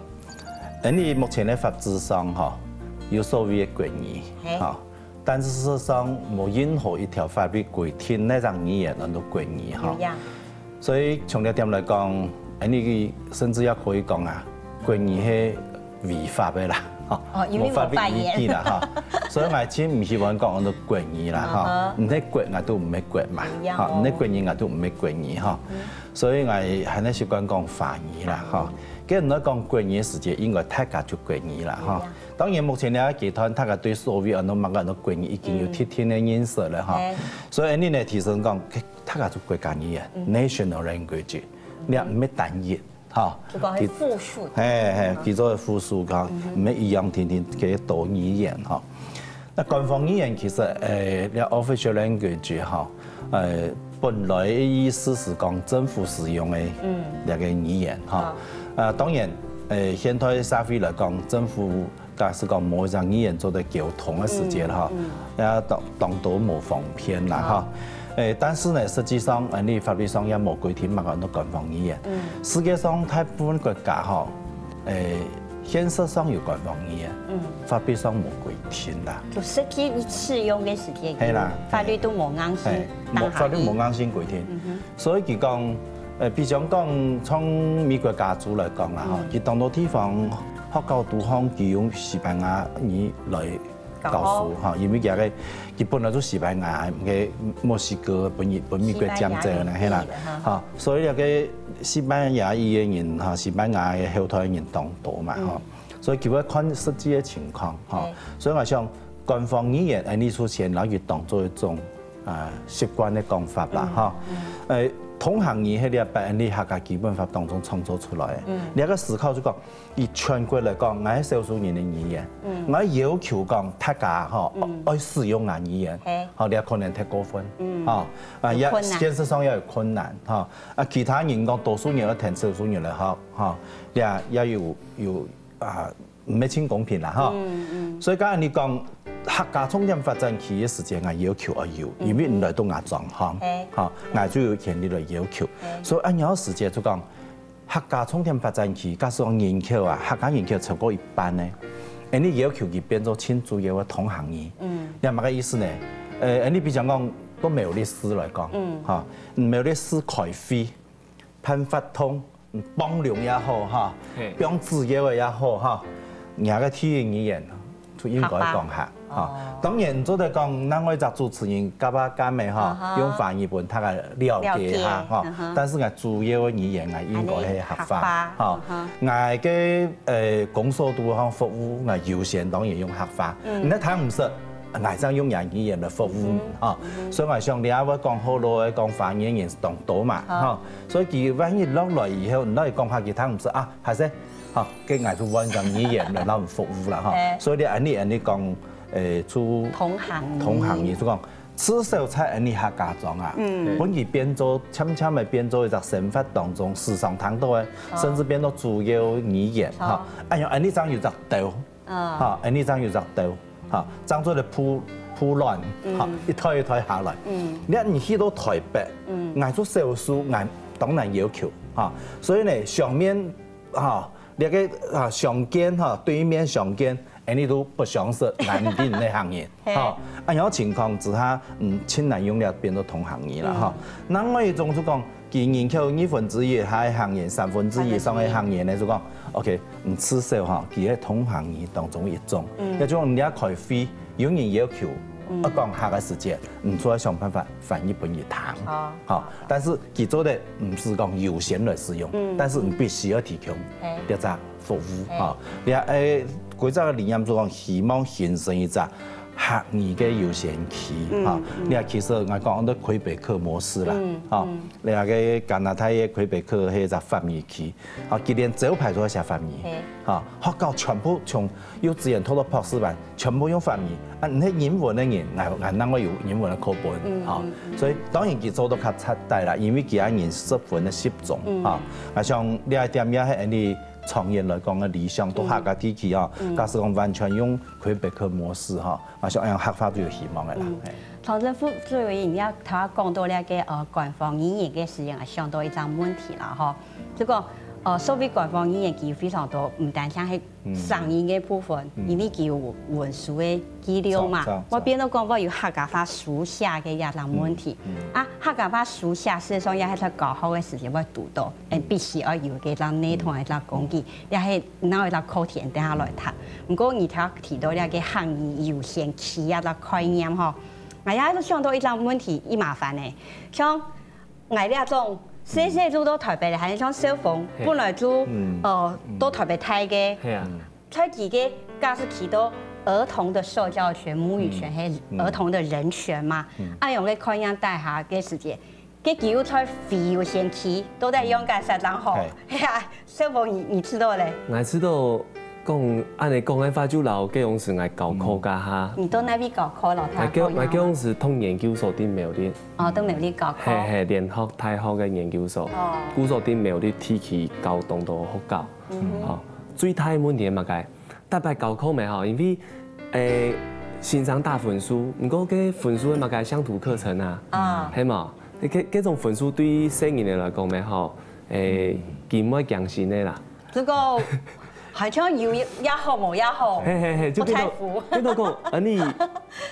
𠊎俚目前个法制上吼，有所謂个國語，係。吼，但是事實上無任何一條法律規定哪隻語言安到國語吼。有呀。所以從這點來講，𠊎俚甚至也可以講啊，國語係違法个啦，吼，哦，因為無法律依據啦，無法言。吼。所以𠊎盡毋希望講安到國語啦，吼，嗯哼。毋係國𠊎都毋係國嘛，有呀，吼，毋係國語𠊎都毋係國語，吼。嗯。 所以𠊎還係習慣講華語啦，吼。既然來講國語个時節，應該大家就國語啦，吼。對呀。當然，目前這個階段，大家對所謂安到麼个安到國語已經有特定个認識了，吼。嗯。係。所以𠊎俚呢提倡講，大家就國家語言，嗯。National language，嗯。你毋係單一，吼。就講係複數。係，係，叫做複數，吼，嗯哼。毋係一樣定定个多語言，吼。 該官方語言其實，呃，這official language吼，呃，本來个意思係講政府使用个，嗯。這個語言吼。好。呃，當然，呃，現代社會來講，政府假使講無一種語言做得溝通个時節吼，嗯，嗯。也當，當多無方便啦，好。吼。呃，但是呢，實際上，呃，你法律上也無規定麼个安到官方語言。嗯。世界上大部分國家吼，呃， 現實上有官方語言，嗯。法律上無規定啦。就實際適用个時節，係啦。法律都無硬性係，無，法律無硬性規定。嗯哼。所以佢講，呃，比如講，像美國加州來講啦，吼，嗯。佢當多地方學校肚項佢用西班牙語來教書，教學。吼，因為佢个，佢本來就西班牙，个墨西哥分，分美國佔走呢，西班牙語係啦。哈。吼，所以這個西班牙語个人，吼，西班牙个後代个人當多嘛，嗯。吼。 所以佢會看實際个情況，吼。對。所以𠊎想，官方語言，𠊎俚出現，然後佢當做一種，啊，習慣个講法啦，嗯，吼。嗯。呃，通行語係這擺𠊎俚客家基本法當中創造出來个。嗯。這個思考就講，以全國來講，𠊎係少數人个語言，嗯。𠊎要求講大家，吼，嗯。愛使用𠊎語言，係。吼，這可能忒過分，嗯。吼。啊，也，有困難。現實上也有困難，吼。啊，其他人講多數人愛聽少數人來學，吼，這也有，有 啊，毋係盡公平啦，吼。嗯，嗯。所以講你講客家重點發展區个時節，𠊎要求愛有，嗯。因為你來到𠊎莊項，係。吼，𠊎就有權利來要求。係。所以恁樣个時節就講，客家重點發展區，假使講人口啊，客家人口超過一半呢，𠊎俚要求佢變做盡主要个通行語。嗯。你麼个意思呢？呃，𠊎俚比如講，到苗栗市來講，嗯。吼，苗栗市開會， 辦活動，放龍也好，吼，係。放紙鷂仔也好，吼，若个第一語言就應該講客，客話。吼。哦。當然，做得講，另外一隻主持人，甲啊甲姆，吼，啊哈。用華語分大家了解一下，了解，吼。嗯哼。但是𠊎主要个語言，𠊎應該係客話，恁呢，客話，吼。嗯哼。𠊎个，呃，工作肚項服務，𠊎優先當然用客話。嗯。你聽毋識， 𠊎正用𠊎語言來服務，嗯哼，吼。嗯哼。所以𠊎想你也會講學老个，講華語个人當多嘛，好。吼。所以佢萬一落來以後，你來講客，佢聽毋識啊，還係，吼，該𠊎就換一種語言來摎你服務啦，吼。嘿。所以你恁呢，恁呢講，誒，就通行語。通行語，就講，至少在恁呢客家庄啊，嗯。分佢變做，漸漸个變做一隻生活當中時常聽到个，好。甚至變做主要語言，好。吼。哎呀，恁呢正有隻兜， 啊。哈，恁呢正有隻兜，哈，正做得鋪，鋪亂，嗯。哈，一代一代下來。嗯。你看你去到台北，嗯。𠊎做少數，𠊎當然要求，哈。所以呢，上面，哈，這個，啊，相見，哈，對面相見，恁呢都不相識，𠊎毋知你哪行人，嘿。哈。恁樣情況之下，嗯，盡難用這變做通行語啦，嗯。哈。另外一種就講， 佢人口二分之一个行人，三分之一以上个行人呢，就講，OK，嗯，至少吼，佢係通行語當中一種。嗯。也就講，你愛開會，有人要求，嗯。愛講客个時節，你就愛想辦法翻譯分佢聽。好。好，但是佢做得毋係講優先來使用，嗯。但是你必須要提供嘿。這隻服務，嘿。吼。你看，誒，規隻个理念就講，希望形成一隻 客語个優先區，嗯，哈，嗯。你看，其實𠊎講到魁北克模式啦，嗯，哈，嗯。你看該加拿大个魁北克係一隻法語區，哈，佢連招牌都愛寫法語，嘿。哈，學校全部從幼稚園讀到博士班，全部用法語，啊，你係英文个人，𠊎，𠊎另外有英文个課本，嗯，哈，嗯，嗯。所以當然佢做到較徹底啦，因為佢个人十分个集中，嗯。哈，𠊎想這一點也係恁呢長遠來講个理想，到嗯。客家地區啊，嗯。假使講完全用魁北克模式哈， 啊，像恁樣客話都有希望个啦，嗯。嘿。唐正副主委，你也頭下講到這個，呃，官方語言个使用啊，想到一隻問題啦，吼。就講，哦，所謂官方語言其實非常多，毋單淨係聲音个部分，因為佢有文書个記錄嘛，會變到講會有客家話書寫个這種問題。啊，客家話書寫事實上也係在教學个時節會堵到，嗯，必須要有个這種系統个這種工具，也係拿一隻課題等下來談。毋過你頭提到這个客語優先區啊，這概念吼，𠊎也想到一隻問題，異麻煩呢，像 𠊎這種細細就到台北了，還像小鳳，本來就呃到台北大个，係啊，在佢个假使提到兒童的受教權、母語權還有兒童的人權嘛，恁樣个概念底下个時節，个佢又在非優先區，到底用該設當好？係啊，小鳳你你知道咧？𠊎知道講恁樣講个話，就摎該種時𠊎教課該下。你到哪位教課咯？𠊎教𠊎教種時讀研究所在苗栗。 哦，在苗栗教課。係係，聯合大學个研究所，哦，故所在苗栗地區教當多學校。嗯哼，哦，最大个問題係麼个？逐擺教課咩吼，因為誒先生打分數，毋過該分數係麼个鄉土課程啊，啊，係無？該該種分數對細人仔來講咩吼，誒，佢毋會驚心个啦。這個好像有也好無也好，係係係，就變到不在乎。變到講，啊你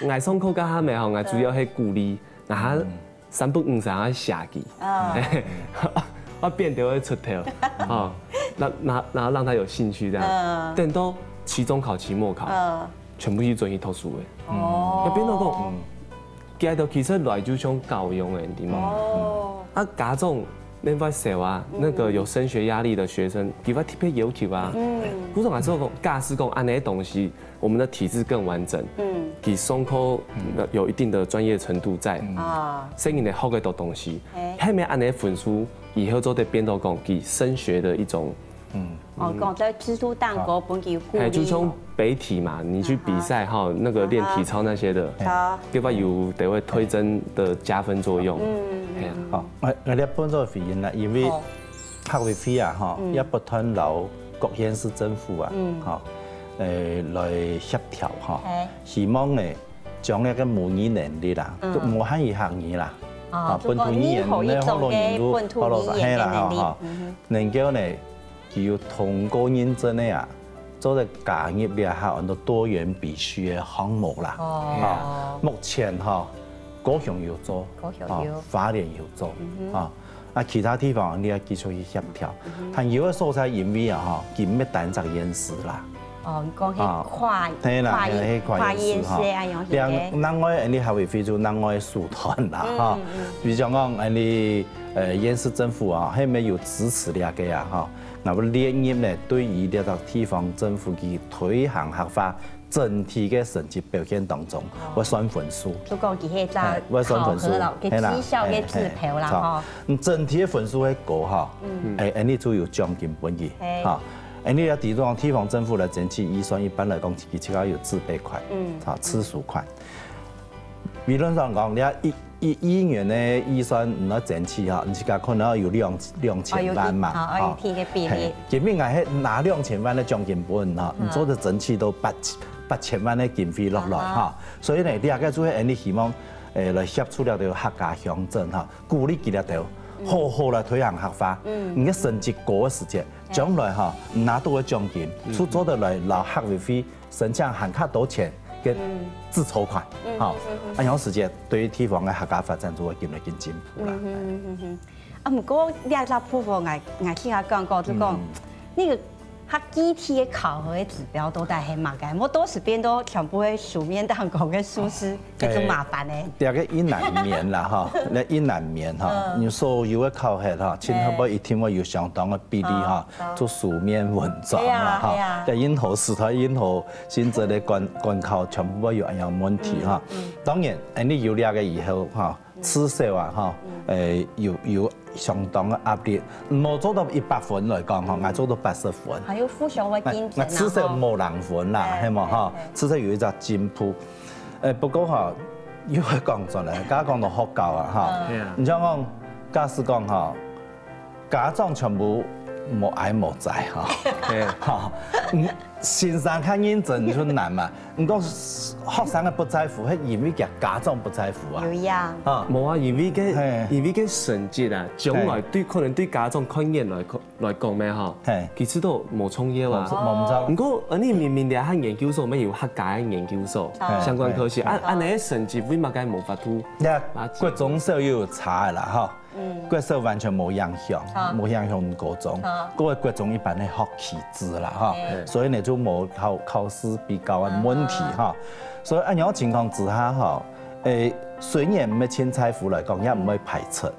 ，𠊎上課該下咩吼，𠊎主要係鼓勵。 然後三不五時愛寫佢，啊，愛變到會出頭，哦，那那然後讓他有興趣這樣，嗯，等到期中考、期末考，嗯，全部去轉去讀書个，哦，要變到講，嗯，佢兜其實來就像教養个，對嗎？哦，啊家長另外少啊，那個有升學壓力的學生，佢會特別要求啊，嗯，故所還係講，假使講恁樣个東西， 我們的體制更完整，嗯，佢上課有一定的專業程度在，啊，細人仔學个多東西，係，係毋係恁樣分數以後做得變到講佢升學的一種，嗯，哦，講在制度當中分佢有鼓勵，係，就像北體嘛，你去比賽哈，那個練體操那些的，好，對吧？有得會推甄的加分作用，嗯，係啊，好，我我這本做回應啦，因為 客委會啊，吼，也不斷摎各縣市政府啊，吼，誒，來協調，吼，希望呢，將該个母語能力啦，都無限於客語啦，啊，本土語言呢，學老人都學老，係啦，吼，吼，能夠呢，佢有通過認證个啊，做得加入這下安到多元必修个項目啦，哦，啊，目前吼，高雄有做，高雄有，花蓮有做，啊。 啊，其他地方你愛繼續去協調。還有个所在因為啊，吼，佢毋係單隻縣市啦。哦，你講係跨係啦，跨係跨跨縣市哈。縣市啊，樣形个。另另外，你客委會就另外个手段啦，哈。比如講，恁你呃縣市政府啊，係毋係有支持這个啊，哈？那麼列入呢，對於這個地方政府去推行客話， 整體个成績表現當中，會算分數。就講佢係一隻，會算分數，考核咯，个績效个指標啦，吼。嗯，整體个分數會高哈，誒，恁你就有獎金分佢，哈。恁你要提供地方政府來爭取預算，一般來講，佢自家有自備款，嗯，哈，自主款。理論上講，你要一 一億元个預算你愛爭取哈，你自家可能要有兩兩千萬嘛，哦，有一，哦，哈，有一定个比例。嘿，今年𠊎係拿兩千萬个獎金分哈，你做得爭取到八八千萬个經費落來哈，所以呢，這个就係恁你希望，誒，來協助了這个客家鄉鎮哈，鼓勵佢了兜，好好來推行客話，你个成績高个時節，將來哈，你拿到个獎金，就做得來摎客委會 申請還較多錢个自籌款，吼，啊，有時節對於地方个客家發展就會緊來緊進步啦。啊，毋過這隻部分，𠊎𠊎聽下講過，就講，那個較具體个考核个指標到底係麼个？無到時變到全部个書面當講个書面，該就麻煩呢。這个一難免啦，哈，那一難免哈，你所有个考核哈，盡後尾一定會有相當个比例哈， 做書面文章啦，哈，在任何時代、任何性質个管管考，全部會有恁樣問題哈。當然，恁你有這个以後哈，至少啊哈，誒，有有相當个壓力，無做到一百分來講哈，𠊎做到八十分，還有互相个競爭啊，𠊎至少無零分啦，係無哈？至少有一隻進步。誒，不過哈，又會講轉來，剛剛講到學校啊哈，你像講，假使講哈， 家長全部無哀無哉哈。嘿，哈，嗯，先生較認真就難嘛。毋過學生个不在乎，係因為佢家長不在乎啊。有呀，啊，無啊，因為个嘿因為个成績啊，將來對可能對家長看人來看來講咩吼，嘿其實都無重要啊。無毋著。毋過，呃，你明明這下研究所，乜有客家个研究所哦相關科系，嘿啊，安尼成績為麼个無法度？你看國中小又有差个啦哈。國小完全無影響，無影響高中。各位國中一般个學期制啦哈，所以呢就無考考試比較个問題哈。所以恁樣情況之下哈，誒，雖然毋係盡在乎來講，也毋會排斥，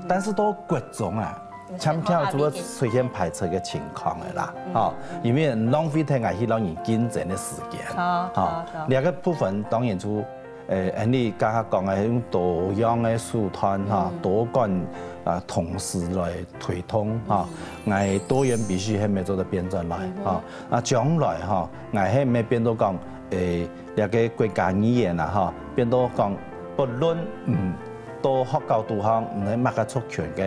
但是到國中啊，千萬就會出現排斥个情況个啦，哈，因為浪費忒𠊎去摎人競爭个時間，好好好這个部分當然就 誒，恁呢剛剛講个用多樣个手段哈，多管啊同時來推動哈，𠊎多元必須係毋係做得變轉來哈。啊，將來哈，𠊎係毋係變到講，誒，這个國家語言啊哈，變到講，不論嗯，到學校肚項，毋係麼个族群个，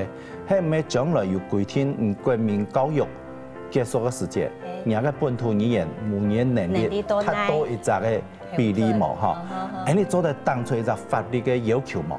係毋係將來有規定，嗯，國民教育結束个時節，你个本土語言母語能力能力到哪達到一隻个 比例無吼？恁呢做得當作一隻法律个要求無？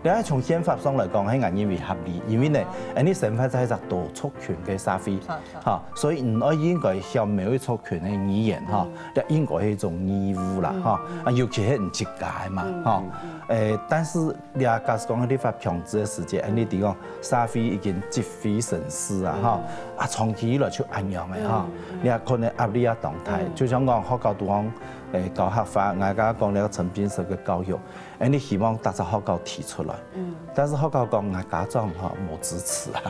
你愛從憲法上來講，係𠊎認為合理，因為呢，恁呢生活在一隻多族群个社會，哈，所以毋愛應該消滅一族群个語言哈，這應該係一種義務啦哈。啊，尤其係你自家个嘛哈。誒，但是你假使講立法強制个時節，恁呢你講社會已經積非成是啊哈，啊，長期以來就恁樣个哈，你可能壓力也當大，就像講學校肚項 誒，教客話，𠊎剛剛講了沉浸式个教育，誒，你希望大家學校提出來，但是學校講𠊎家長吼無支持啊，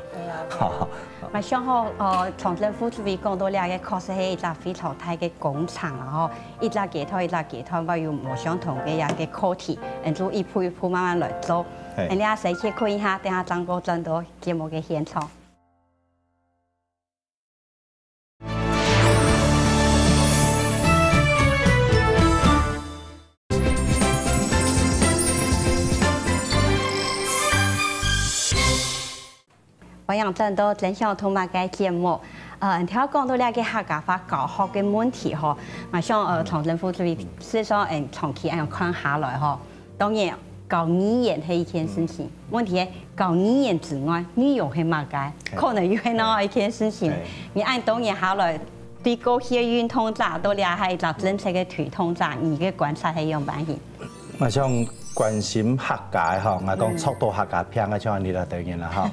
哈，嘛想吼，呃，長征副主委講到這个確實係一隻非常大个工程啦吼，一隻階段一隻階段，會有無相同个一个課題，嗯，就一步一步慢慢來做。嘿恁呢啊，先歇睏一下，等下正過轉到節目个現場。 歡迎轉到真想讀麼个節目。呃，頭先講到這个客家話教學个問題吼，𠊎想呃，長征副主委事實上，嗯，長期恁樣看下來吼，當然教語言係一件事情，問題係教語言之外，內容係麼个？可能又係另外一件事情。你恁多年下來，對過去个運動者到這下一隻政策个推動者，你个觀察係仰般形？ 𠊎想關心客家个吼，𠊎講觸到客家病个，像恁呢啦，當然啦吼。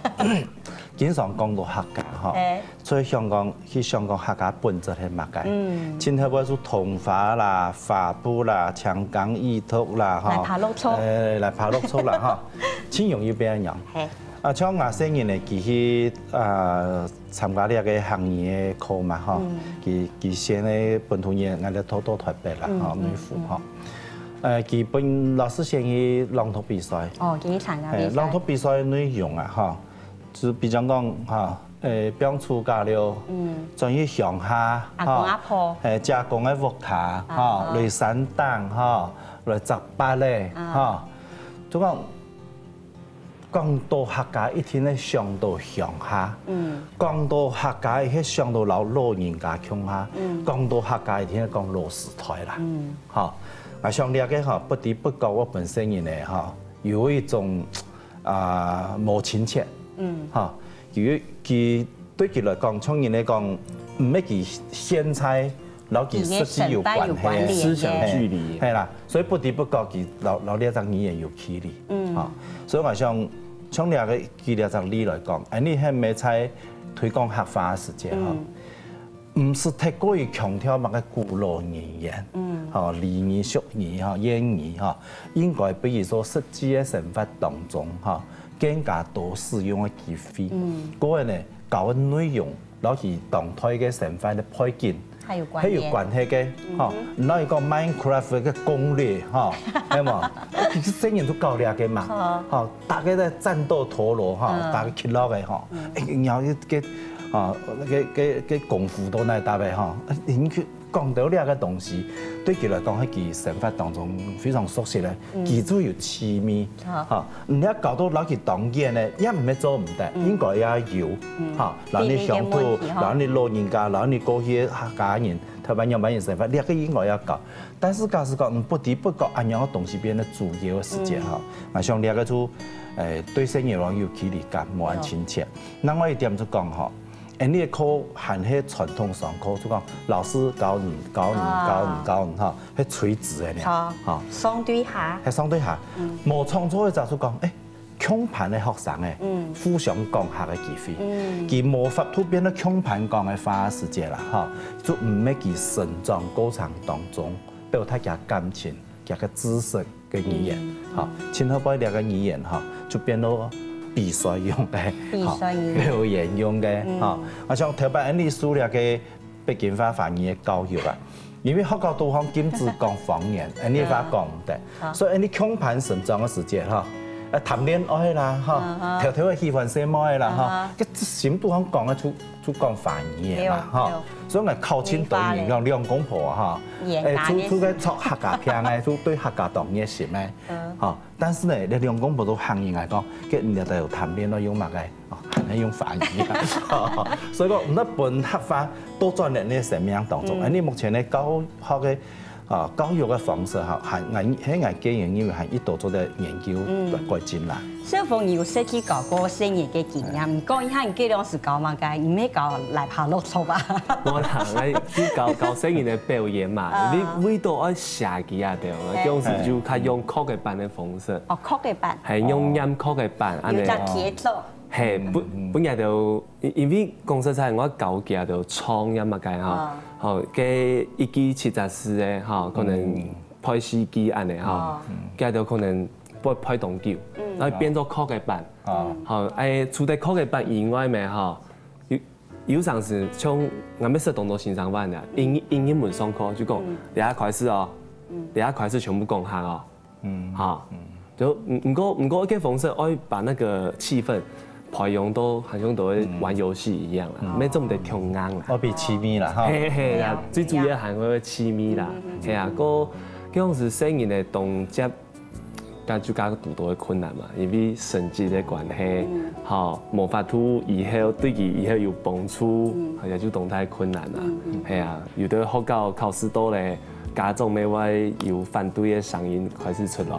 經常講到客家吼，所以想講，去想講客家本質係麼个？盡後尾就桐花啦、花布啦、青耕衣讀啦，吼，來爬綠草誒，來爬綠草啦，吼，盡容易變樣。嘿，啊，像𠊎細人呢，佢去啊參加這个客語个課嘛，吼，佢佢選个本土語言，𠊎就讀到台北啦，吼，內湖吼。 呃，佢分老師選去朗讀比賽。哦，佢去參加比誒，賽。朗讀比賽个內容啊，哈，就比如講，哈，誒，放暑假了，嗯，轉去鄉下，阿公阿婆哈，誒，姐公个屋下，哈，啊來山頂，哈，來摘芭咧，啊哈，就講講到客家一定會想到鄉下，嗯，講到客家一定想到老老人家共下，嗯，講到客家一定會講老時代啦，嗯，吼，啊，像這个吼，不知不覺𠊎本身人呢，吼，有一種啊無親切，嗯，吼，佢佢對佢來講，像人來講，毋係佢現在 摎佢實際有關係，思想距離。係啦，所以不知不覺佢摎摎這隻語言有距離，嗯，吼，所以𠊎想從這个舉這隻例來講，恁呢係毋係在推廣客話个時節吼，毋使太過於強調麼个古老語言，嗯，吼，俚語、俗語、吼，諺語，吼，應該比如說實際个生活當中，吼，更加多使用个機會，嗯，過後呢，教个內容 摎佢當代个生活个背景，還有關聯。還有關係个，吼。那一個 Minecraft 个攻略，吼，係無？其實細人都搞這个嘛，吼，大家在戰鬥陀螺，吼，打个起落个，吼，然後一个，啊，个个个功夫都那搭个，吼，你去講到這個東西，對佢來講，係佢生活當中非常熟悉个，佢就有趣味。好。哈，你愛搞到摎佢當遠个，也毋係做毋得，應該也有。哈，摎你鄉土，摎你老人家，摎你過去个客家人，台灣仰般人生活，這個應該要搞。但是假使講，嗯，不知不覺，恁樣个東西變得主要个時節哈，啊，像這個就，誒，對細人有距離感，無恁親切。另外一點就講吼， 恁呢个課還係傳統上課，就講老師教你、教你、教你、教你，哈，係垂直个呢，好，哈，上對下，係上對下，無創作个就係講，誒，共班个學生誒，互相講客个機會，佢無法度變到共班講个話个時節啦，哈，就毋係佢成長過程當中表達佢感情、佢个知識 个語言，哈，盡後背這個語言哈，就變到比賽用个，哈，表演用个，哈。啊，像頭擺恁呢受這個北京話華語个教育啊，因為學校都好禁止講方言，恁呢話講毋得，所以恁呢共班成長个時節哈，呃，談戀愛啦，哈，偷偷个喜歡細妹啦，哈，該心肚項講个出 就講華語个嘛，吼。所以𠊎考盡多人，像兩公婆啊，吼，誒，就就該著客家片个，就對客家當熱心个，吼。但是呢，這兩公婆都喊人來講，該你兜有談戀愛用麼个？哦，還係用華語啊。所以講，毋得分客話倒轉來你个生命當中。恁呢目前个教學个 啊，教育个方式哈，還𠊎係𠊎個人認為還一多做得研究來改進啦。小鳳有實際教過細人个經驗，毋過一下你這量係教麼个？毋係教來爬落座吧？無啦，𠊎係教教細人个表演嘛，因為為到愛寫佢啊，對，該種時就較用曲个板个方式，哦，曲个板，係用念曲个板，有隻節奏，係，分分佢兜，因因為講實在，𠊎教佢兜唱音樂个哈，吼，該一句七隻字个哈，可能 配四句恁呢吼，佢兜可能會配當久，然後變做曲个板。吼，哎，除了曲个板以外咩吼，有有常時像𠊎乜識當多先生話个，英英英文上課就講，這下開始哦，這下開始全部講客哦，哈，就毋毋過毋過這個方式愛把那個氣氛 培養到好像都會玩遊戲一樣啦，毋係做得忒硬啦。愛比趣味啦，哈。嘿嘿啦，最主要還會趣味啦，係啊，該該種係細人个當接，該就該堵到个困難嘛，因為成績个關係，吼，無法度以後對佢以後有幫助，也就當大困難啦，係啊，有个學校考試到咧，家長乜會有反對个聲音開始出來，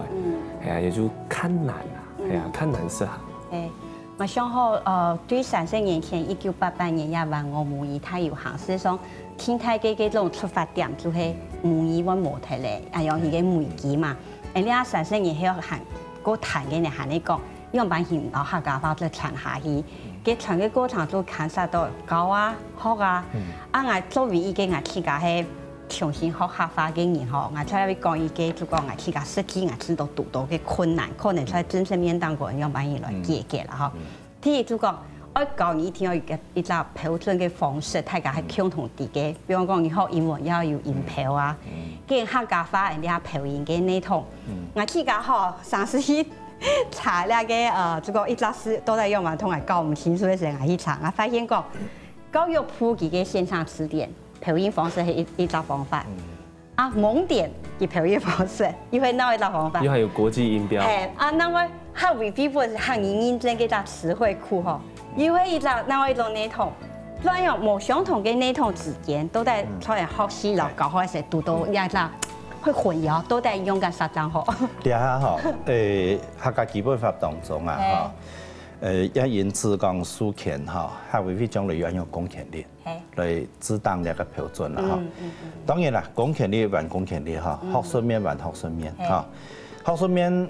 係啊，也就較難啦，係啊，較難適合。 欸，𠊎想好，呃，對三十年前，一九八八年，這萬惡母語大遊行，事實上，盡大个這種出發點就係母語會無忒咧，啊，用一個危機嘛。欸，你看三十年後還過談个呢，還在講，樣般形摎客家話再傳下去，該傳个過程就牽涉到教啊、學啊，啊，𠊎作為一個𠊎自家係 重新學客話个人吼，𠊎就愛講一個，就講𠊎自家實際𠊎自都堵到个困難，可能在政策面當中樣般形來解決啦吼。第一就講，愛教你一定要有一個一隻標準个方式，大家係共同知个。比方講，你學英文要有音標啊，跟客家話人家標音个系統。𠊎自家吼，常時去查那個呃，就講一隻字到底用嘛，同𠊎搞毋清楚个時候，𠊎去查，𠊎發現講，教育部佢个線上詞典 標音方式係一一隻方法。啊，蒙點个標音方式，又係另外一隻方法。又還有國際音標。係，啊，另外還有微博係客語認證个一隻詞彙庫吼，又係一隻另外一種系統。所以哦，無相同个系統之間，都在在學習摎教學个時堵到這隻會混淆，到底用个啥正好。這下吼，誒，客家基本法當中啊，吼，誒，也因此講授權吼，客委會將來有恁樣公權力。 來指導這個標準啦，哈。當然啦，公權力還公權力，哈，學術面還學術面，哈。學術面，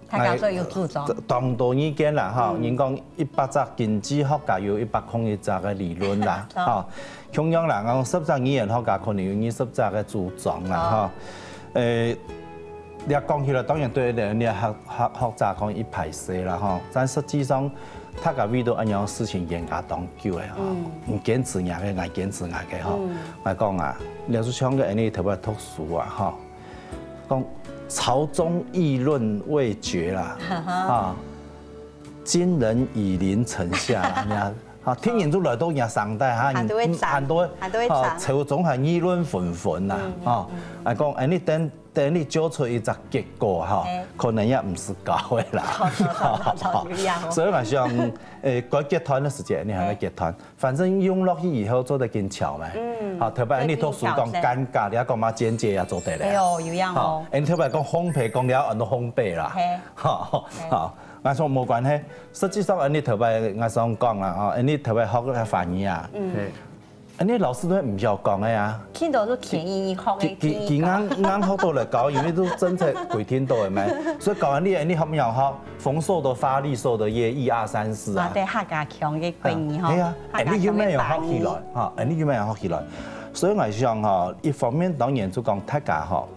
大家都有主張。當多意見啦，哈。人講一百隻經濟學家有一百空一隻个理論啦，哈。共樣啦，講十隻語言學家可能有二十隻个主張啦，哈。誒， 這講起來，當然對這學學學者講一排事啦吼，但實際上，大家為到恁樣事情冤家當久了吼，你堅持你个，𠊎堅持𠊎个吼。𠊎講啊，這就像个恁樣特別讀書啊吼，講朝中議論未決啦，啊，今人已臨城下啦，你看啊，聽人就來到人家上代哈，還都會講，人，還都會，還都會講。啊，潮州還議論紛紛呐，嗯，嗯，啊，嗯。講，哎，你等，等你做出一隻結果哈，哎。可能也毋係搞的啦。好，好，好，好，好，一樣哦。所以嘛，像，誒，該結團的時間，你還在結團，哎。反正用落去以後做得更巧嘛。嗯，好，特別你讀書講尷尬，你要講嘛，剪接也做得了。哎喲，有樣哦。好，哎，你特別講烘焙，講了很多烘焙啦。嘿。好，嘿。好，那說無關係。 實際上，恁呢頭擺𠊎想講啦，吼，恁呢頭擺學个華語啊，嗯。嘿。恁呢老師都毋曉講个啊。聽到都便宜學个，佢，佢，佢硬，硬學到來教，因為都政策規定到个咩，所以教恁呢，恁呢學毋曉學，豐收的發，利收的業，一二三四啊。啊，對，客家腔个國語吼。啊，係啊，客家腔个發音。恁呢有沒有學起來？哈，恁呢有沒有學起來？所以𠊎想吼，一方面當然就講大家吼，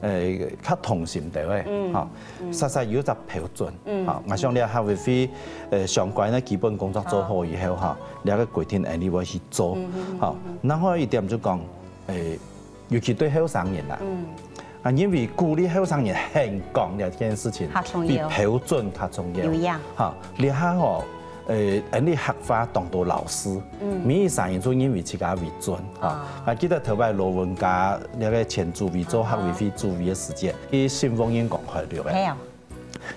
誒，較同心个，嗯，吼，嗯。煞煞有一隻標準，嗯，吼，𠊎想你客委會，呃，相關个基本工作做好以後，吼，這個規定，誒，你會去做，嗯，嗯，嗯，吼。嗯。然後一點就講，誒，尤其對後生人啊，嗯。啊，因為鼓勵後生人肯講這件事情，較重要。比標準較重要。有影。吼，這下吼， 誒，恁呢客話當多老師，嗯。每一儕人就認為自家為準，哈。啊。啊，記得頭擺羅文嘉，該個前主委做客委會主委个時節，去新豐縣公開綠个。係啊。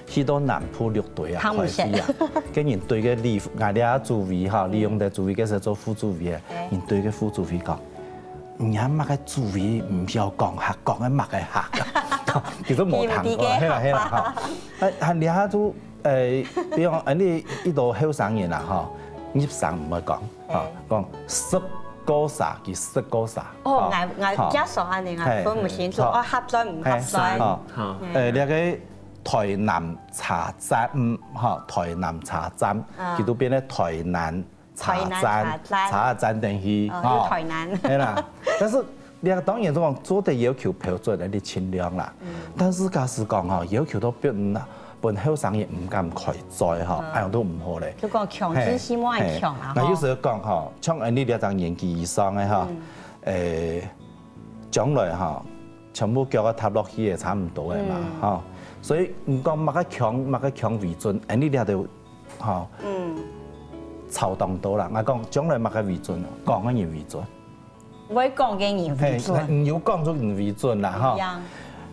去到南部綠隊啊，行毋成。開會啊，跟人對个立，𠊎這主委哈，嗯。利用个主委，該時做副主委个，哎。人對个副主委講，你還麼个主委毋曉講客，講个麼个客？其實無聽過，佢毋知个係啦，係啦，客話。哈。啊，啊，這下就 誒，比如講，恁呢一到後生人啦，吼，入聲毋會講，吼，哎。講食過啥，佢食過啥，哦，吼，𠊎，𠊎吼。家屬恁呢，𠊎，嘿，分毋清楚，嘿，哦，合嘴毋合嘴。嘿，吼，好。嘿。誒，這個台南車站，嗯，吼，台南車站，啊。佢都變成台南 車站，台南車站。車站等於，哦，吼，有台南。係啦，但是你當然講做得要求標準个，你盡量啦。嗯。但是假使講吼，要求到分，分後生人毋敢開嘴吼，嗯。恁樣都毋好咧。就講強制性愛強啊，嘿，吼。嘿。該有時候講吼，像恁呢這隻年紀以上个吼，嗯。誒，將來吼，全部腳啊踏落去也差毋多个嘛，嗯。吼。所以你講麼个強，麼个強為準，恁呢這就 吼，嗯。吵當多啦。𠊎講，將來麼个為準？講个人為準。毋會講个人為準。嘿，你有講就你為準啦，吼。一樣。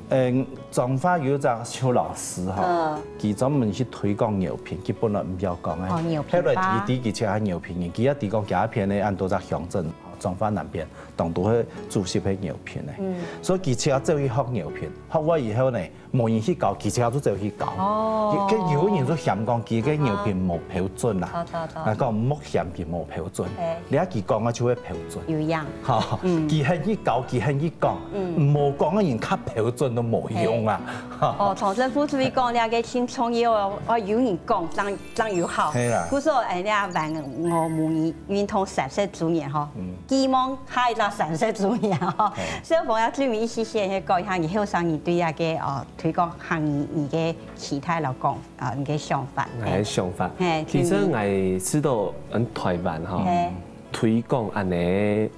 嗯，彰化有一隻邱老師，吼，嗯。佢專門去推廣饒平，佢本來毋曉講个。哦，饒平吧。後來佢知佢自家饒平人，佢也知講其他片个恁多隻鄉鎮，彰化南片，當多个主席係饒平个。嗯。所以佢自家走去學饒平，學會以後呢， 無人去教，佢自家就走去教。哦。佢，佢有个人就嫌講佢个饒平無標準啦。哦，對，對。啊，講莫嫌佢無標準。嘿。你看佢講个就會標準。有影。吼，嗯。佢肯去教，佢肯去講，嗯。無講个人較標準都無用啊。嘿。哦，唐正副主委講，這個盡重要哦，哦，有人講，正，正有效。係啦。故所，哎，這萬我母語運動三十週年吼，嗯。希望下一隻三十週年吼，嘿。所以我要最尾一息時間，講一下你後生人對這個，哦， 推廣客語，你个期待來講，啊，你个想法。𠊎个想法。嘿，其實𠊎知道，嗯，台灣吼，嘿。推廣恁呢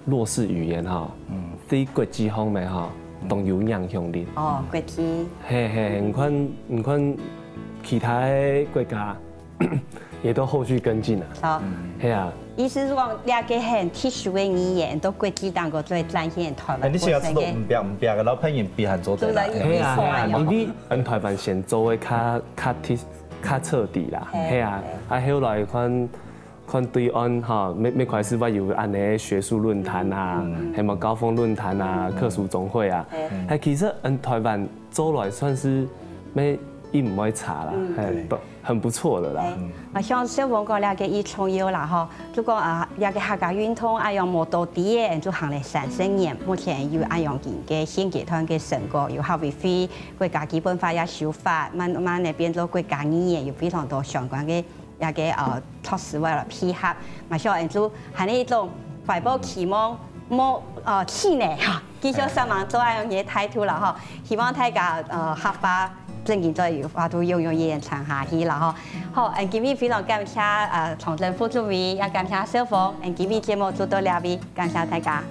弱勢語言吼，嗯。對國際方面吼，嗯。當有影響力。哦，國際。嘿，嘿，你看，你看其他个國家， 也都後續跟進啊。好。係啊。意思係講，這個很特殊个語言，到國際當中做展現台灣本身个。哎，你自家知道毋拚毋拚个，老朋友比還做得啦。做得有意思啊。係啊，係啊，因為咱台灣先做个較，較徹，較徹底啦。嘿，係啊，嘿。啊，後來看，看對岸哈，乜，乜開始會有恁呢學術論壇啊，嗯。還有高峰論壇啊，嗯。客屬總會啊。嘿。哎，其實咱台灣做來算是乜，也毋會差啦，嗯。嘿，對。不， 很不錯的啦。哎，嗯。啊，像小鳳講這個也重要啦吼，就講啊，這個客家運動啊，有無多啲个，就行了三十年，目前有恁樣个現階段个成果，有客委會，國家基本法也修法，慢慢个變做國家語言，有非常多相關个這個，呃，措施為了配合。嘛，像就還有一種懷抱期望，莫，呃，氣餒哈。 繼續向望做恁樣个態度啦吼，希望大家，呃，客話正經做有法度永永遠遠傳下去啦吼。好，嗯，今日非常感謝，呃，唐正副主委，也感謝小鳳，嗯，今日節目就到這位，感謝大家。